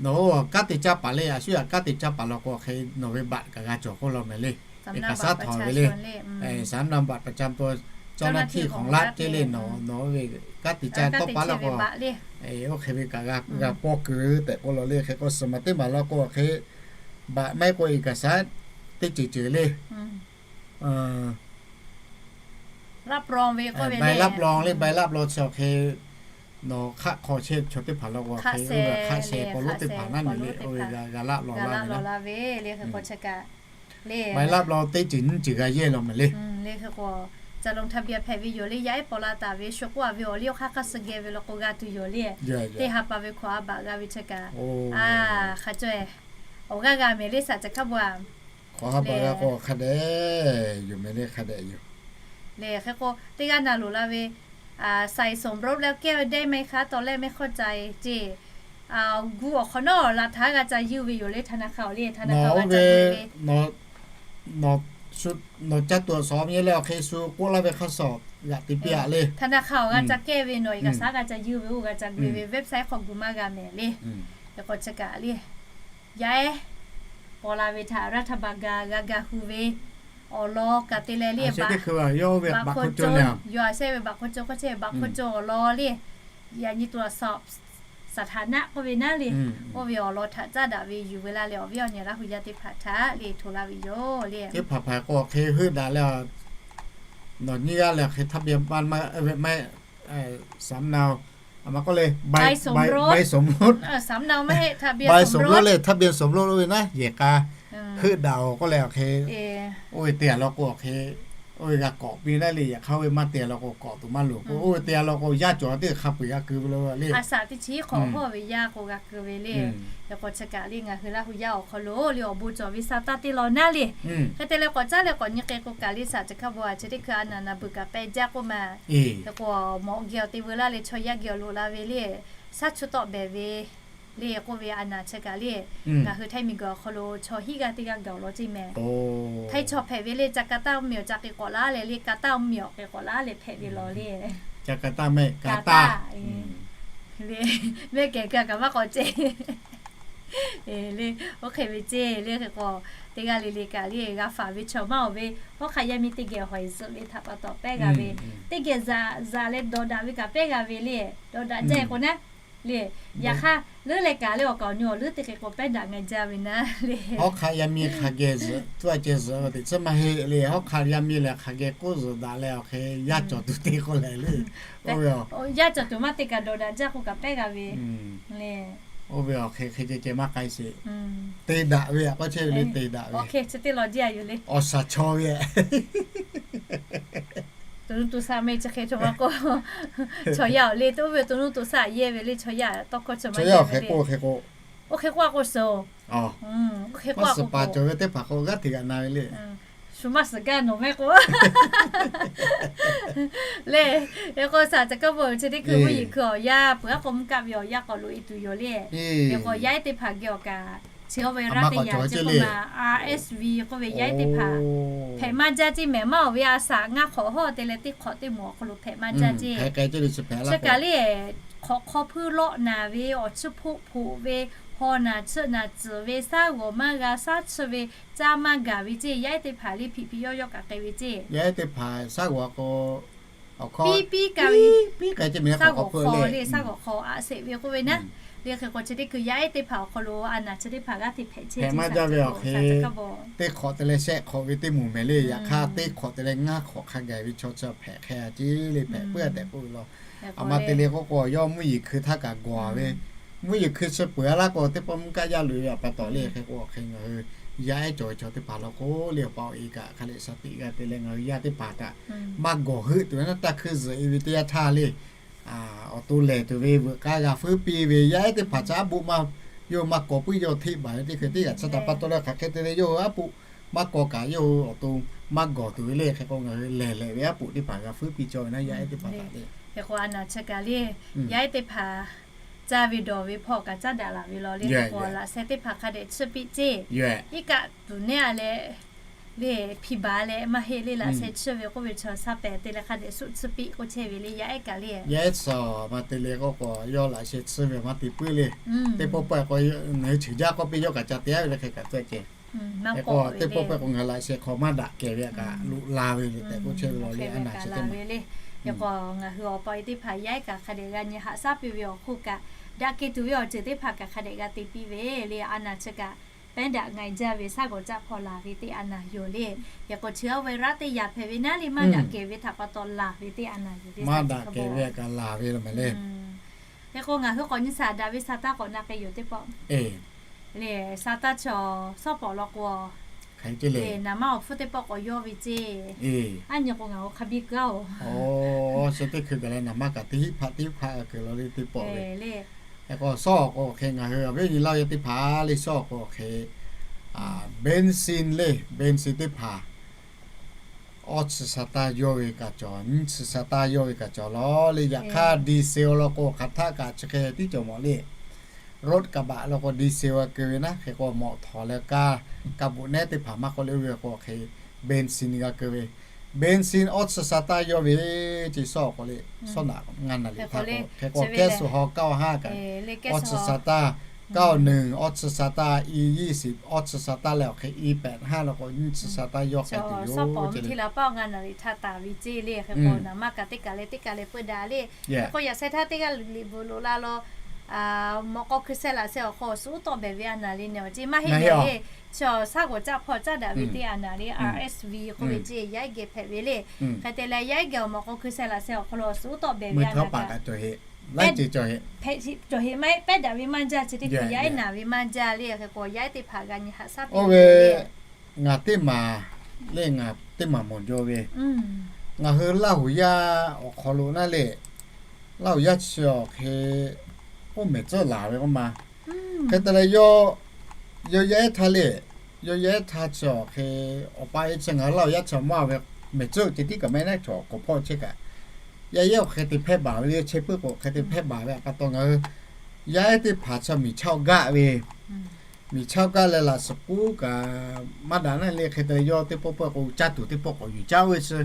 nawˬ kanˉ te caˇ paˍ le, a shu yaꞈ kanˉ te caˇ paˍ law k'o hk'e nawˬ ve บัตร kaꞈ g'a cawˬ k'oˆ law mehˍ le. Kaꞈ saˉ htawnˍ ve le. สำเนาบัตรประจำตัวเจ้าหน้าที่ของรัฐ ceˇ le, nawˬ nawˬ ve kanˉ te caˇ tawˇ pa law k'o, oˇ hk'e ve kaꞈ g'a paw kuiˬ tehꞈ k'oˆ law le. Hk'e k'o suhˍ maˬ teˇ maˬ law k'o hk'e บัตร maˇ heˆ k'o เอกสาร teˇ ceuˬ ceuˬ le, ใบรับรอง le, ใบรับรอง chi awˬ hk'e nawˬ hk'aˆ hk'aw chehˇ chaw teˇ hpaˍ law k'o hk'e, hk'aˆ sheh paw lonˉ teˇ hpaˍ naˉ ne le, oˇ ve g'a laˆ law laˇ ve le. Hk'e k'o chi kaꞈ le, ใบรับรอง teˇ ceuˬ nyiˇ ceuˬ g'a yehˇ law mehˍ le. Hk'e k'o ca long htaˇ biˇ hpehꞈ ve yoˬ le. Yaˇ ehˉ paw la taˍ ve shu k'oˆ a ve awˬ liˇ awˬ hk'aˇ hk'aˇ suh geh ve law k'o g'a tuˬ yoˬ le. Teˇ ha pa ve hkawꞈ ha baꞈ g'a ve chi kaꞈ, a, hk'a caweh awˬ g'aˇ g'a mehˍ le, saˍ ca hkaˇ bo a. Hk'aˬ ha pa g'a k'o hk'a dehꞈ yoˬ mehˍ le, hk'a dehꞈ yoˬ. Le hk'e k'o teˇ g'aˇ na loˍ la ve, ใส่สมรสแล้วแก้ได้ไหมคะ ตอนแรกไม่เข้าใจ ceˇ. Gu awˬ hk'awꞈ nawˉ laꞈ htaˇ g'a ca yuˇ ve yoˬ le, ธนาคาร awˬ le, ธนาคาร nawˬ ca tuˬ awˬ shawˍ nyi leh awˬ hk'e shu k'oˆ laˇ ve hk'a shuˍ g'aꞈ te piˇ aꞈ le. ธนาคาร awˬ g'a ca kehˇ ve nawˬ iˉ kaꞈ saˉ g'a ca yuˇ ve, oˇ g'a ca gu ve, website hk'aw gu maˇ g'a mehˍ le. Hk'e k'o chi kaꞈ le, yaˇ ehˉ paw la ve htaꞈ รัฐบาล g'a g'a hu ve awˬ lawn kaꞈ te leh le, yawˇ a shehˆ ve บัตรคนจน k'oˆ chehˇ ve บัตรคนจน awˬ lawn le, yaꞈ nyi tuˬ a sawꞈ สถานะ k'oˆ ve naˉ le, oˇ ve awˬ lawn htaꞈ caˉ daꞈ ve yuˬ ve laˇ leh awˬ viˉ awˬ nyi Laˇ hu yaˇ teˇ hpaˍ htaꞈ le hto laˇ ve yoˬ le. Teˇ hpaˍ hpaˍ k'o hk'e heuˆ daꞈ leh, nawˬ nyiˇ g'aˇ leh hk'e ทะเบียนบ้าน maˇ, สำเนา a ma k'oˆ le, ใบสมรส ใบสมรส ใบสมรส le ทะเบียนสมรส oˇ ve naˉ yehˬ k'a heuˆ daꞈ awˬ k'oˆ leh awˬ hk'e, oˇ ve te a law k'o awˬ hk'e, oˇ ve g'a k'awꞈ piˇ naˉ le, yaꞈ hk'aˇ oˇ ve maˇ te a law k'o k'awꞈ tuˬ maˇ loˍ k'o, oˇ ve te a law k'o yaˇ cawˬ teˇ hk'a peu-eˬ g'a keu ve law le. A shaꞈ teˇ chi hk'awꞈ hawˇ ve yaˇ k'o g'a keu ve le. Hk'e k'o chi kaꞈ le ngaˬ hui Laˇ hu yaˇ awˬ hk'aw lo le awˬ bon cawˬ ve sa taˇ teˇ law naˉ le. Hk'e te leh k'awꞈ caˉ leh k'awꞈ nyi k'e k'o kaꞈ le, saˍ ca hkaˇ bo a chi teˇ hkui a naˍ naˍ beuˬ kaꞈ pehˇ jaˇ k'oˆ ma. Hk'e k'o mawꞈ geh awˬ te veu laˇ leh chaw yaˇ geh awˬ loꞈ la ve le, shaˉ chuˇ tawˆ behˬ ve le k'oˆ ve a naˍ chi kaꞈ le, ngaˬ hui Htaiˇ miˬguiˬ awˬ hk'aw lo chaw hiˉ g'aˇ teˇ g'aˇ gaˬ awˬ lawn ceˇ meh. Htaiˇ chaw hpehꞈ ve le ca ka taˇ mvuhˇmiˬ awˬ ca k'e k'awꞈ laˇ leh le, ka taˇ mvuhˇmiˬ awˬ k'e k'awꞈ laˇ leh hpehꞈ ve law le. Ca ka taˇ meh, ka taˇ. Le, mehˆ kehˬ kaꞈ kaꞈ maˇ k'awꞈ ceˇ. Le, oˇ hk'e ve ceˇ le. Hk'e k'o teˇ g'aˇ le le kaꞈ le g'a faˍ ve chaw maˇ awˬ ve, hawˉ hk'aꞈ yaˇ miˇ teˇ geh hawˬ-e zuhꞈ ve htaꞈ pa taw pehˇ g'a ve, teˇ geh zaꞈ zaꞈ leh dawˬ daꞈ ve kaꞈ pehˇ g'a ve le. Dawˬ daꞈ jaˇ-e k'o naˉ le, yaꞈ hk'aˇ leuˉ leh kaꞈ le awˬ kaˍ awˬ nu awˬ leuˉ teˇ hk'e k'o pehˇ daꞈ ngaˬ jaˇ ve naˉ le. Hawˉ hk'aꞈ yaˇ miˇ hk'a geh zuhꞈ tuˬ a ceh zuhꞈ ve teꞈ chi maˇ heˆ le. Hawˉ hk'aꞈ yaˇ miˇ lehˬ hk'a geh k'oˆ zuhꞈ daꞈ leh awˬ hk'e yaˇ cawˬ tuˬ te k'o lehˬ le. Yaˇ cawˬ tuˬ maˇ te kaꞈ dawˬ daꞈ jaˇ k'o kaꞈ pehˇ g'a ve le. Oˇ ve awˬ hk'e hk'e ceh ceh maˇ k'ai sheˍ. Te daꞈ ve a k'o chehˇ ve le, te daꞈ ve. Awˬ shaˍ chaw ve a. To nuˇ to shaˆ meh chi hk'e chaw maˇ k'oˆ. Chaw yaˇ awˬ le te oˇ ve to nuˇ to shaˆ yehˇ ve le, chaw yaˇ tawˇ hkawˇ chaw maˇ yehˇ ve le. Oˇ hk'e k'oˆ a k'o suhˍ. Oˇ hk'e k'oˆ a k'o suhˍ. Cawˬ ve teˇ hpaˍ k'o g'aˇ hteꞈ g'aꞈ na ve le. Shu maˇ suhˍ gaˇ nawˬ meh k'o. Le, hk'e k'o shaˍ caꞈ kaˇ bon chi teˇ hkui mvuhˇ yeˬ hkui awˬ yanˇ peuˬ aˉ k'o mvuhˇ kaˆ ve awˬ yanˇ k'awꞈ loꞈ e tuˬ yoˬ le. Hk'e k'o yaˇ ehˉ teˇ hpaˍ geh awˬ kaꞈ chi aˇ ve raˇ teˇ yaꞈ chi k'oˆ ma R S V k'oˆ ve yaˇ ehˉ teˇ hpaˍ hpehꞈ maˇ jaˇ ceˇ mehˍ maˇ awˬ ve a shaꞈ ngaˇ hk'awꞈ hawˉ te leh teˇ hk'awꞈ teˇ moˍ awˬ hk'aw lo hpehꞈ maˇ jaˇ ceˇ. Chi kaꞈ le, hk'awꞈ hk'aw hpuiˇ lawˆ naˍ ve, awˬ chiˇ hpoˆ hpoꞈ ve, haw naˬ chiˇ naˬ tcuhˍ ve, shaˉ g'awˬ maˇ g'a, shaˉ chiˇ ve, caˇ maˇ gaˬ ve ceˇ. Yaˇ ehˉ teˇ hpaˍ le hpiꞈ hpiꞈ yawˇ yawˇ kaꞈ k'ai ve ceˇ. Yaˇ ehˉ teˇ hpaˍ shaˉ g'awˬ k'o, awˬ hkawˇ piˇ piˇ kaˇ ve, piˇ k'ai ceˇ mehˍ, shaˉ g'awˬ hk'aw le, shaˉ g'awˬ hk'aw a sheˍ ve k'oˆ ve naˉ. Le hk'e k'o chi teˇ hkui yaˇ ehˉ teˇ hpaˍ awˬ hk'aw lo a naˬ chi teˇ hpaˍ g'aˇ hteꞈ hpehꞈ chehˇ maˇ jaˇ ve awˬ hk'e, teˇ hk'awꞈ te leh shehˆ hk'awꞈ ve teˇ moˍ mehˍ le. Yaꞈ hk'aˇ teˇ hk'awꞈ te leh ngaˇ hk'awꞈ hk'a gaˬ ve chaw chi hpehꞈ hk'e a ceˇ le, hpehꞈ puiˉ a tehꞈ k'oˆ ve law. A ma te le k'oˆ k'o yawˇ mvuhˇ yeˬ hkui htaˇ kaꞈ gawˬ ve, mvuhˇ yeˬ hkui chi peuˬ a laˇ k'o teˇ pawˆ mvuhˇ kaˆ yaˇ loꞈ ve a pa taw le. Hk'e k'o awˬ hk'e ngaˬ hui yaˇ ehˉ cawˬ ve chaw teˇ hpaˍ law k'o le, awˬ pa awˬ e kaꞈ hk'a leh shaˍ tiꞈ g'a te leh ngaˬ hui yaˇ teˇ hpaˍ kaꞈ maˇ gawˬ heuˆ tuˬ ve naˉ, taˇ hkuiˇ zuhꞈ e ve teˇ yanˇ htaˇ le, awˬ to lehˬ tuˬ ve veuꞈ k'aˉ g'a fuiˉ piˇ ve yaˇ ehˉ teˇ hpaˍ chi aˉ boˆ maˇ, yawˇ hui maˇ kawꞈ puiˉ yawˇ hteˆ baˬ ve teˇ hkui teˇ g'aꞈ chi htaꞈ pa taw leh hk'aˬ hk'e te leh yawˇ hui aˉ poꞈ maˇ kawꞈ kaꞈ yawˇ hui awˬ to maˇ gawˬ tuˬ ve le. Hk'e k'o ngaˬ hui lehˬ lehˬ ve aˉ poꞈ teˇ hpaˍ g'a fuiˉ piˇ cawˇ ve naˉ yaˇ ehˉ teˇ hpaˍ htaꞈ le. Hk'e k'o a naˬ chi kaꞈ le, yaˇ ehˉ teˇ hpaˍ caˇ ve dawˬ ve hpawˇ kaꞈ caˉ daꞈ laˬ ve law le. Hk'e k'o laꞈ sheh teˇ hpaˍ hk'a dehꞈ chiˇ piˇ ceˇ. Iˉ kaˆ tuˬ neˉ a leh le hpiˇ baˬ leh maˇ heˆ le, laꞈ sheh chiˇ ve k'oˆ ve chaw shaˉ pehˍ te leh hk'a dehꞈ suˆ chiˇ piˇ k'oˆ chehˇ ve le yaˇ ehˉ kaꞈ le. Yaˇ ehˉ chi ma te le k'oˆ k'o yawˇ laꞈ sheh chiˇ ve maˇ te puiˉ le. Teˇ pawˆ pawehˇ k'o ngaˬ hui cheˬ jaˇ k'oˆ piˇ yawˇ kaꞈ ca te a ve le hk'e kaꞈ tcuhˇ ceh. Hk'e k'o teˇ pawˆ pawehˇ k'o ngaˬ hui laꞈ sheh hk'aw maˇ daꞈ kehˬ ve a kaꞈ loꞈ la ve le tehꞈ k'oˆ chehˇ ve law le. A naˬ chi teˇ ma le. Hk'e k'o ngaˬ hui awˬ pa e teˇ hpaˍ yaˇ ehˉ kaꞈ hk'a dehꞈ g'a nyi haꞈ shaˉ piˇ ve awˬ hk'oˆ kaꞈ daꞈ kehˬ tuˬ ve awˬ ceuˬ teˇ hpaˍ kaꞈ hk'a dehꞈ g'a te piˇ ve le. A naˬ chi kaꞈ pehˉ daꞈ ngaˬ jaˇ ve shaˉ gawˬ caˆ hpawˇ laˬ ve teˇ a naˬ yoˬ le. Hk'e k'o chi aˇ ve raˇ teˇ yaꞈ hpehꞈ ve naˉ le maˇ daꞈ kehˬ ve htaꞈ pa taw laˬ ve teˇ a naˬ yoˬ le. Maˇ daꞈ kehˬ ve kaꞈ laˬ ve la mehˍ le. Hk'e k'o ngaˬ hui k'awꞈ nyi shaˍ daꞈ ve sha taˇ k'awꞈ na k'ai yoˬ teˇ pawˆ le. Sha taˇ chaw shawˉ pawˍ law k'o, naˍ manˇ awˬ hpfuhˇ teˇ pawˆ k'awꞈ yawˇ ve ceˇ. Aˉ nyi k'o ngaˬ hui hk'a biˇ keu a oˬ. Shu teˇ hkui gaˬ leh naˍ manˇ kaꞈ teˇ hiˆ hpaˆ teˇ hiˆ hpaˆ g'a keu law le teˇ pawˆ ve le. Hk'e k'o shawˉ k'o hk'e ngaˬ hui awˬ viˉ awˬ nyi Laˇ huˍ yaˇ teˇ hpaˍ le shawˉ k'o hk'e, bensin le, bensin teˇ hpaˍ awˇ chi sha taˇ yawˇ ve kaꞈ cawˬ, nyiˇ chi sha taˇ yawˇ ve kaꞈ cawˬ law le. Yaꞈ hk'aˇ diesel law k'o hk'aˬ htaˆ kaꞈ chi hk'e tiˉ cawˬ mawˬ le. Rot kaˍ baꞈ law k'o diesel g'a keu ve naˉ, hk'e k'o mawꞈ htawˍ leh kaˇ, kaˇ buꞈ nehˉ teˇ hpaˍ maˇ k'oˆ le, oˇ ve k'o hk'e bensin g'a keu ve. Bensin awˇ chi sha taˇ yawˇ ve ce shawˉ k'o le, shawˉ naꞈ ngaˇ naˍ riˍ htaˇ k'o hk'e k'o kehˉ suh haw kaˇ haˉ kaꞈ awˇ chi sha taˇ, kaˇ awˬ nuˬ awˇ chi sha taˇ, i yiˇ shiˍ awˇ chi sha taˇ leh awˬ hk'e i pehꞈ haˉ law k'o nyiˇ chi sha taˇ yawˇ k'ai tuˬ yoˬ. Hk'e k'o naˍ manˇ kaꞈ teˇ kaˬ leh teˇ kaˬ leh peu daꞈ le. Hk'e k'o yaꞈ sheh htaˇ teˇ g'aˇ liꞈ bvuhꞈ loꞈ la law, mawꞈ k'aw hkui sheh laꞈ sheh awˬ hk'aw awˬ suhˉ tawˆ behˍ ve a naˍ le nehˬ awˬ ceˇ maˇ heˆ mehˍ le. Chaw shaˉ g'awˬ caˆ hpawˇ caˉ daꞈ ve teˇ a naˍ le, R S V k'oˆ ve ceˇ yaˇ ehˉ geh hpehꞈ ve le. Hk'e te leh yaˇ ehˉ geh awˬ mawꞈ k'aw hkui sheh laꞈ sheh awˬ hk'aw lo awˬ suhˉ tawˆ behˍ ve a naˍ kaꞈ cawˬ heˍ maˇ heˆ pehˉ daꞈ ve maˇ jaˇ, chi teˇ hkui yaˇ ehˉ naˍ ve maˇ jaˇ le. Hk'e k'o yaˇ ehˉ teˇ hpaˍ g'a nyi haꞈ shaˉ piˇ ve le. Ngaˬ teˇ maˬ le, ngaˬ teˇ maˬ mawˬ jaw ve, ngaˬ hui Laˇ huˍ yaˇ awˬ hk'aw lo naˉ le, Laˇ huˍ yaˇ chi awˬ hk'e oˇ mehˍ tcuhˉ laˬ ve k'oˆ ma. Hk'e te leh yawˇ, yawˇ yaˇ ehˉ htaˇ le, yawˇ yaˇ ehˉ htaˇ chi awˬ hk'e awˬ pa e chi ngaˬ hui Laˇ huˍ yaˇ chi maˇ ve mehˍ tcuhˉ ceh tiˉ kaꞈ maˇ heˆ naˉ, chaw k'awꞈ hpawˇ chehˇ kaꞈ yaˇ ehˉ awˬ hk'e te hpehˇ baˬ ve le, chehˇ puiˉ k'o hk'e te hpehˇ baˬ ve a pa taw ngaˬ hui yaˇ ehˉ teˇ hpaˍ chi miˬ chaˇ gaˆ ve, miˬ chaˇ gaˆ leh laꞈ suhˍ k'uˉ kaꞈ maˇ daꞈ naˉ le. Hk'e te leh yawˇ teˇ pawˆ pawehˇ k'o caˇ tuˬ teˇ pawˆ k'awꞈ yuˬ caˇ ve chi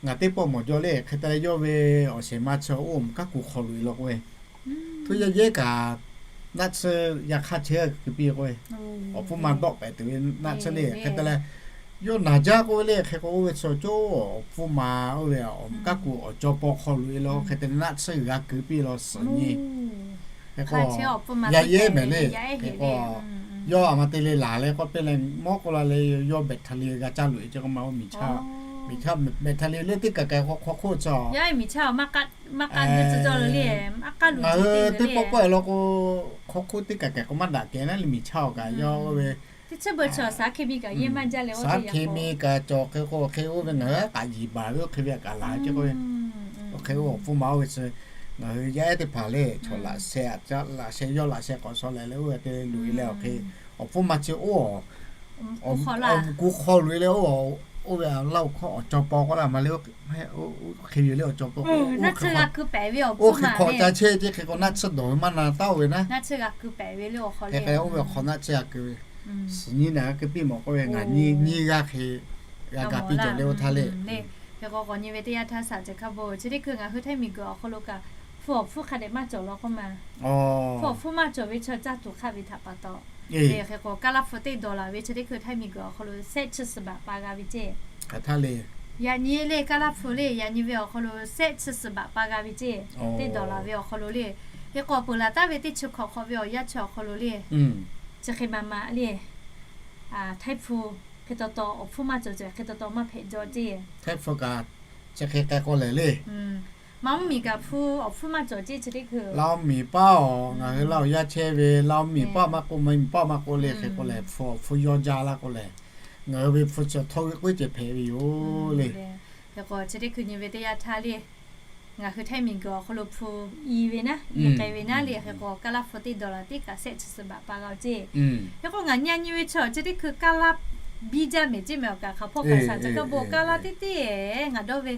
ngaˬ teˇ pawˆ mawˬ jaw le. Hk'e te leh yawˇ ve awˬ shehˍ ma chi oˇ awˬ mvuhˇ kaˉ ku hk'aw loꞈ e law k'o ve, hto yaˇ yehˇ kaꞈ naˆ tsuhˇ yaꞈ hk'aˇ chehˇ kuiˬ piˇ k'o ve, awˬ hpfuhˇ ma dawˆ pehꞈ tuˬ ve naˆ tsuhˇ le. Hk'e te leh yawˇ naˬ jaˇ k'oˆ ve le. Hk'e k'o oˇ ve chi cawˇ awˬ hpfuhˇ ma oˇ ve awˬ mvuhˇ kaˉ ku awˬ cawˇ paw hk'aw loꞈ e law. Hk'e te leh naˆ tsuhˇ g'a keu piˇ law suhˍ nyi. Hk'e k'o yaˇ yehˇ mehˍ le. Hk'e k'o yawˇ a ma te le laˬ leh k'oˆ piˇ leh mawˇ k'oˆ la leh yawˇ battery g'a caˇ loꞈ e ce k'o ma oˇ miˬ chaˇ, miˬ chaˇ battery le teˇ kaˬ kaˬ hk'aw hk'oˆ cawˬ. Ngaˬ hui teˇ pawˆ pawehˇ law k'o hk'aw hk'oˆ teˇ kaˬ kaˬ k'o maˇ daꞈ kehˬ naˉ le miˬ chaˇ kaꞈ yawˇ oˇ ve shaˉ hkiˇ miˇ kaꞈ cawˬ. Hk'e k'o hk'e oˇ ve ngaˬ hui a kaꞈ yiˍ baˬ ve oˇ hk'e ve a kaꞈ laˬ ve ce k'o ve, oˇ hk'e oˇ awˬ hpfuhˇ ma oˇ ve chi ngaˬ hui yaˇ ehˉ teˇ hpaˍ le chaw laꞈ sheh a caˇ laꞈ sheh yawˇ laꞈ sheh k'awꞈ shaw leh leh oˇ ve te loꞈ e leh awˬ hk'e awˬ hpfuhˇ ma chi oˇ awˬ ku hk'aw loꞈ e leh oˇ Oˇ ve Laˇ huˍ hkawˇ awˬ cawˬ paw k'oˆ la ma le, oˇ hk'e ve le awˬ cawˬ paw k'o, oˇ hk'e hk'awꞈ ca chehˇ ceˇ hk'e k'o naˆ tsuhˇ dawˬ ve maˇ na taˇ oˇ ve naˉ. Hk'e k'o oˇ ve awˬ hk'awꞈ naˆ tsuhˇ g'a keu ve, suhˍ nyiˇ naˬ g'a keu piˇ mawˬ k'oˆ ve, ngaˬ nyiˇ g'aˇ hk'e g'a ga piˇ cawˬ le oˇ htaˇ le. Hk'e k'o k'awꞈ nyi ve teˇ yanˇ htaˇ saˍ ceh hk'a bo chi teˇ hkui ngaˬ hui Htaiˇ miˬ guiˬ awˬ hk'aw lo kaꞈ hpu awˬ hpfuhˇ hk'a dehꞈ maˇ cawˬ law k'oˆ ma. Hpu awˬ hpfuhˇ maˇ cawˬ ve chaw caˇ tuˬ hk'aˆ ve htaꞈ pa taw, hk'e k'o kaˇ laˇ hpu teˇ dawˬ laˬ ve chi teˇ hkui Htaiˇ miˬ guiˬ awˬ hk'aw lo sehˆ chi suhˍ baꞈ pa g'a ve ceˇ. Yaꞈ nyi le kaˇ laˇ hpu le, yaꞈ nyi ve awˬ hk'aw lo sehˆ chi suhˍ baꞈ pa g'a ve ceˇ. Teˇ dawˬ laˬ ve awˬ hk'aw lo le, hk'e k'o peuˬ laˬ taˍ ve teˇ chi hk'awꞈ hk'awꞈ ve awˬ yanˇ chi awˬ hk'aw lo le, chi hk'e ma ma le, Htaiˇ hpu hk'e taw taw awˬ hpfuhˇ maˇ cawˬ ceh hk'e taw taw maˇ hpehꞈ jaw ceˇ. Htaiˇ hpu kaꞈ chi hk'e k'ai k'o lehˬ le, maˇ mvuhˇ miˬ kaꞈ hpu awˬ hpfuhˇ maˇ cawˬ ceˇ chi teˇ hkui. Laˇ oˇ miˬ paˇ awˬ, ngaˬ hui Laˇ huˍ yaˇ chehˇ ve Laˇ oˇ miˬ paˇ maˇ k'oˆ, maˇ miˬ paˇ maˇ k'oˆ le, hk'e k'o lehˬ hpu awˬ hpfuhˇ yawˇ jaˇ laˇ k'o lehˬ, ngaˬ hui ve hpu chi htawˇ g'euˆ k'oˆ ceh hpehꞈ ve yoˬ le. Hk'e k'o chi teˇ hkui nyi ve teˇ yanˇ htaˇ le, ngaˬ hui Htaiˇ miˬ guiˬ awˬ hk'aw lo hpu i ve naˉ, i k'ai ve naˉ le, hk'e k'o kaˇ laˇ hpu teˇ dawˬ laˬ tiˉ kaꞈ sehˆ chi suhˍ baꞈ pa g'a ceˇ. Hk'e k'o ngaˬ nyi nyi ve chaw chi teˇ hkui kaˇ laˇ biˇ jaˇ mehˍ ceˇ mehˍ awˬ kaꞈ hk'aˬ hpawˇ kaꞈ saˍ ceh hk'a bo kaˇ laˇ teˇ teˇ ngaˬ dawˇ ve,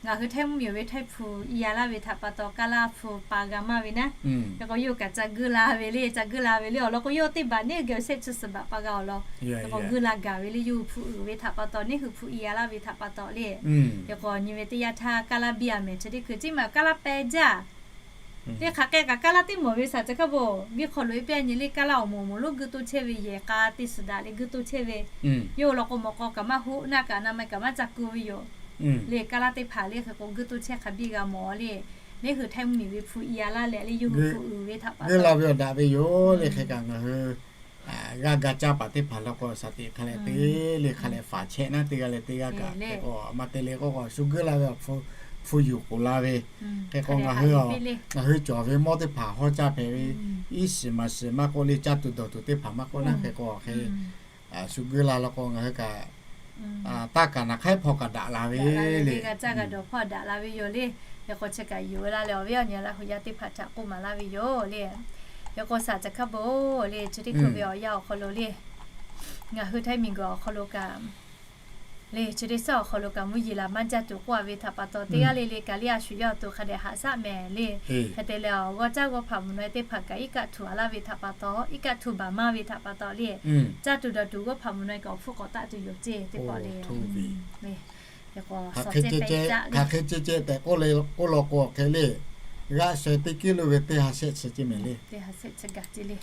ngaˬ hui Htaiˇ mvuhˇ miˬ ve Htaiˇ hpu i a laˇ ve htaꞈ pa taw kaˇ laˇ hpu pa g'a maˇ ve naˉ. Hk'e k'o yawˇ kaꞈ ca geuˆ la ve le, ca geuˆ la ve le awˬ lawn k'o yawˇ teˇ baꞈ neˇ geh sehˆ chi suhˍ baꞈ pa g'a awˬ lawn. Hk'e k'o geuˆ la gaˬ ve le yawˇ hui hpu uiˍ ve htaꞈ pa taw neˇ hui hpu i a laˇ ve htaꞈ pa taw le. Hk'e k'o nyi ve teˇ yanˇ htaˇ kaˇ laˇ biˇ a mehˍ chi teˇ hkui ceˇ maˇ kaˇ laˇ pehˇ jaˇ. Teˇ hk'aˬ k'ai kaꞈ kaˇ laˇ teˇ mawˬ ve saˍ ceh hk'a bo, biˇ hk'aw loꞈ e piˇ a nyi le kaˇ laˇ awˬ moˍ awˬ moˍ lonˉ geuˆ toˇ chehˇ ve yehˬ k'a teˇ suhˍ daꞈ le geuˆ toˇ chehˇ ve, yawˇ hui law k'o mawˬ k'aw kaꞈ maˇ hoˆ naˆ kaꞈ na ma kaꞈ maˇ ca ku ve yoˬ. Le kaˇ laˇ teˇ hpaˍ le hk'e k'o geuˆ toˇ chehˇ hk'a biˇ g'a mawˬ le. Neˇ hui Htaiˇ mvuhˇ miˬ ve hpu i a laˇ leh le yawˇ hui hpu uiˍ ve htaꞈ pa taw geuˆ la ve awˬ daꞈ ve yoˬ le. Hk'e kaꞈ ngaˬ hui g'aˇ ga caˇ paˍ teˇ hpaˍ law k'o saˍ teꞈ hk'a leh te le hk'a leh faˍ chehˇ naˉ teˇ g'aˇ leh teˇ g'aˇ kaꞈ hk'e k'o maˇ te le k'oˆ k'o shu geuˆ la ve awˬ hpu, hpu yuˬ k'oˍ la ve. Hk'e k'o ngaˬ hui, ngaˬ hui cawˬ ve mawˇ teˇ hpaˍ hawˉ caˇ hpehꞈ ve, iˉ shiˍ maˍ shiˍ maˇ k'oˆ le caˇ tuˬ dawˬ tuˬ teˇ hpaˍ maˇ k'oˆ naˉ hk'e k'o hk'e shu geuˆ la law k'o ngaˬ hui kaꞈ taˇ kaꞈ naˬ hk'aiˉ hpawˇ kaꞈ daꞈ la ve le. G'a caˇ g'a dawˬ hpawˇ daꞈ la ve yoˬ le. Hk'e k'o chi kaꞈ yuˬ ve laˇ leh awˬ viˉ awˬ nyi Laˇ huˍ yaˇ teˇ hpaˍ htaꞈ k'oˆ maˍ laˇ ve yoˬ le. Hk'e k'o saˍ ceh hk'a bo le chi teˇ hkui ve awˬ yanˇ awˬ hk'aw lo le, ngaˬ hui Htaiˇ miˬ guiˬ awˬ hk'aw lo kaꞈ le chi teˇ suhˉ awˬ hk'aw lo kaꞈ mvuhˇ yeˬ laˬ maˇ jaˇ tuˬ k'oˆ a ve htaꞈ pa taw teˇ g'aˇ le le kaꞈ le a shu yawˇ awˬ to hk'a dehꞈ haꞈ shaˆ mehˍ le. Hk'e te leh awˬ g'awˇ caˇ g'awˇ hpaꞈ mvuhˬ naw e teˇ hpaˍ kaꞈ iˉ kaˆ htuꞈ a laˇ ve htaꞈ pa taw, iˉ kaˆ htuꞈ baˬ maˇ ve htaꞈ pa taw le, caˇ tuˬ dawˬ tuˬ g'awˇ hpaꞈ mvuhˬ naw e kaꞈ awˬ hpfuhˇ k'awꞈ taˆ tuˬ yoˬ ceˇ teˇ pawˆ le. Hk'aˬ hk'e ceh ceh k'oˆ law k'o hk'e le, g'aˆ sheh teˇ kiˉ lo ve teˇ ha shehˆ chi ceˇ mehˍ le. Teˇ ha shehˆ chi gaˬ ceˇ le.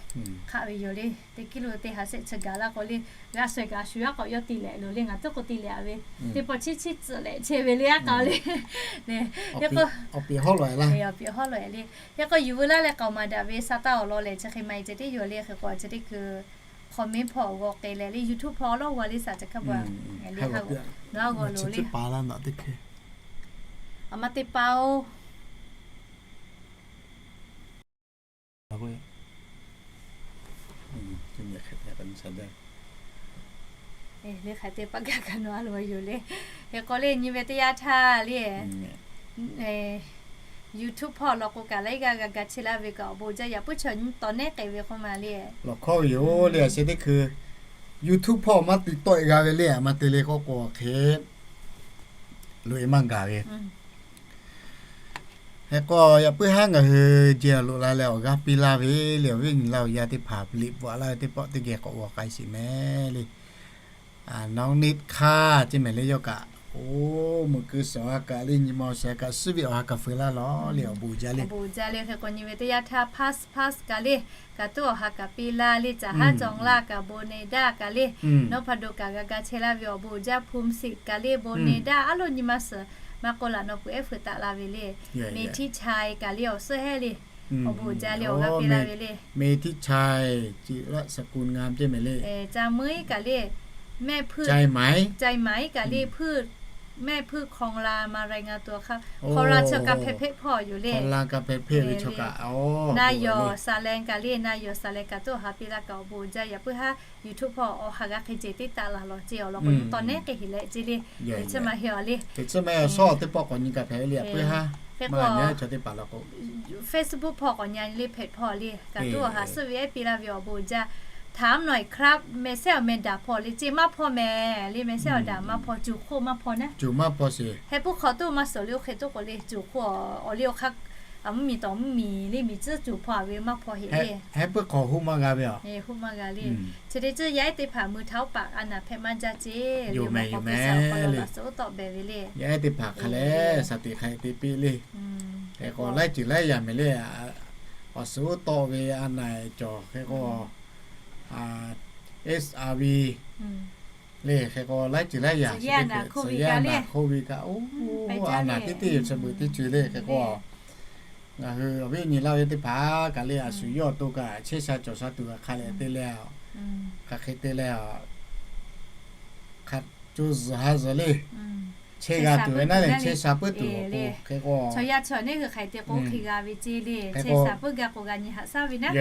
Hk'aˆ ve yoˬ le. Teˇ kiˉ lo teˇ ha shehˆ chi gaˬ laˇ k'o le, g'aˆ sheh kaꞈ a shu yaˇ k'awꞈ yawˇ ti lehꞈ loˬ le, ngaˬ tuˉ k'o ti lehꞈ a ve, teˇ pawˆ chiˉ chiˉ tcuhꞈ lehꞈ chehˇ ve le a k'a le. Awˬ piˍ hawˉ lo le. Hk'e k'o yuˬ veu laˇ leh k'aoˍ maˍ daꞈ ve sa taˇ awˬ lawn lehˬ chi hk'e ma e ceh tiˉ yoˬ le. Hk'e k'o chi teˇ hkui comment hpawˇ g'aw k'ai leh le YouTube hpawˇ lawˇ g'a le saˍ ceh hk'a bo le ha g'aw lo le. A ma teˇ paˇ oˬ. Hk'e te pa gaˇ kaꞈ nawˬ a loˍ yoˬ le. Hk'e k'o le nyi ve teˇ yanˇ htaˇ le YouTube hpawˇ law k'o kaꞈ laiˉ g'aˇ g'a ga chehˇ laˇ ve kaꞈ awˬ bon jaˇ yaꞈ puiˉ chaw nyi tawˍ nehˉ k'ai ve k'oˆ ma le. Lawˬ hkawˇ ve yoˬ le. A sheh teˇ hkui YouTube hpawˇ maˇ ti tawˆ e g'a ve le, a ma te le k'oˆ k'o hk'e loꞈ e maˇ gaˬ ve. Hk'e k'o yaꞈ puiˉ haˉ ngaˬ hui jehˬ loꞈ la leh awˬ g'aˇ piˇ laˇ ve le, awˬ viˉ awˬ nyi Laˇ huˍ yaˇ teˇ hpaˍ liꞈ bvuhꞈ laˇ ve teˇ pawˆ teˇ geh k'awꞈ g'aw k'ai sheˍ mehˍ le. Nawˉ neˇ hk'aˇ ceˇ mehˍ le yawˇ kaꞈ, oˇ meuꞈ keu suhˍ awˬ ha kaꞈ le nyi ma awˬ shehˍ kaꞈ suhˉ ve awˬ ha kaꞈ feu laˇ lawˬ le awˬ bon jaˇ le. Awˬ bon jaˇ le. Hk'e k'o nyi ve teˇ yanˇ htaˇ pass pass kaꞈ le, kaꞈ tuˉ awˬ ha kaꞈ piˇ laˇ le, caˍ haˉ cawˬ laˇ kaꞈ bon ne daˇ kaꞈ le, nawˉ hpa do kaꞈ g'a ga chehˇ laˇ ve awˬ bon jaˇ, phone siˍ kaꞈ le bon ne daˇ, aˉ lo nyi ma suhˍ maˇ k'oˆ laꞈ nawˬ pu ehˉ feu taˍ la ve le. Meh htiˇ chai kaꞈ le awˬ suhˉ hehˉ le, awˬ bon jaˇ le awˬ g'aˇ piˇ laˇ ve le. Meh htiˇ chai, จิรสกุลงาม ceˇ mehˍ le. Ca meuˇ iˉ kaꞈ le, mehˆ hpuˇ, cai maiˉ kaꞈ le hpuˇ, mehˆ hpuˇ ของลาว มา รายงานตัว hk'a, ของลาว chaw ka hpehꞈ hpehꞈ hpawˇ yoˬ le. Na yawˬ saˍ leh kaꞈ le, na yawˬ saˍ leh kaꞈ tuˉ awˬ ha piˇ laˇ kaꞈ awˬ bon jaˇ. Yaꞈ puiˉ haˉ YouTube hpawˇ awˬ ha g'a hk'e ceh teˇ taˆ laˬ lawˬ ceˇ awˬ lawn k'o nyi tawˍ nehˉ k'ai heˍ leh ceˇ le. Chi ma heˆ a le. Hk'e chi ma yaꞈ shawˉ teˇ pawˆ k'awꞈ nyi kaꞈ hpehꞈ ve le. Yaꞈ puiˉ haˉ hk'e k'o Facebook hpawˇ k'awꞈ nyi le hpehꞈ hpawˇ le. Kaꞈ tuˉ awˬ ha suhˉ ve ehˉ piˇ laˇ ve awˬ bon jaˇ. ถามหน่อยครับ message awˬ meh daꞈ hpawˇ le ceˇ maˇ hpawˇ meh le, message awˬ daꞈ maˇ hpawˇ, cuˬ hk'oˆ maˇ hpawˇ naˉ. Cuˬ maˇ hpawˇ sheˍ. Heh puiˉ hk'aw toˇ maˇ suhˍ le, oˇ hk'e toˇ k'o le, cuˬ hk'oˆ awˬ le awˬ hk'aˇ mvuhˇ miˬ tawˍ mvuhˇ miˬ le, miˬ tcuhˉ cuˬ hpawˇ a ve maˇ hpawˇ heˆ le. Heh puiˉ hk'aw hoˆ maˇ g'a ve a. Hoˆ maˇ g'a le. Chi te tcuhˉ yaˇ ehˉ teˇ hpaˍ mui htaꞈ oˇ paˍ a naˍ hpehꞈ maˇ jaˇ ceˇ. Yoˬ meh, yoˬ meh le. Suhˍ oˉ tawˆ beh ve le. Yaˇ ehˉ teˇ hpaˍ hk'a leh shaˍ tiꞈ hk'a te piˇ le. Hk'e k'o laiˉ ceuˬ laiˉ yaꞈ meh le. Awˬ suhˍ oˉ tawˆ ve a naˍ cawˬ hk'e k'o, HIV le, hk'e k'o laiˉ ceuˬ laiˉ yaꞈ, suhˍ yaˇ naˍ hk'oˆ ve kaꞈ, oˇ, a naˍ teˇ teˇ yoˬ, chi beuꞈ teˇ ceuˬ le. Hk'e k'o ngaˬ hui awˬ viˉ awˬ nyi laˇ ve teˇ hpaˍ kaꞈ le, a shu yawˇ awˬ to kaꞈ chehˇ sha cawˬ sha tuˬ hk'a leh te leh, hk'aˬ hk'e te leh, hk'a co zuhˬ ha zuhˬ le. Chehˇ g'a tuˬ ve naˉ leh chehˇ sha puiˉ tuˬ awˬ pon hk'e k'o, chaw yaˇ chaw neˇ hui hk'aˬ hk'e te k'o hk'e g'a ve ceˇ le. Chehˇ sha puiˉ gaˇ k'o g'a nyi haꞈ shaˉ ve naˉ.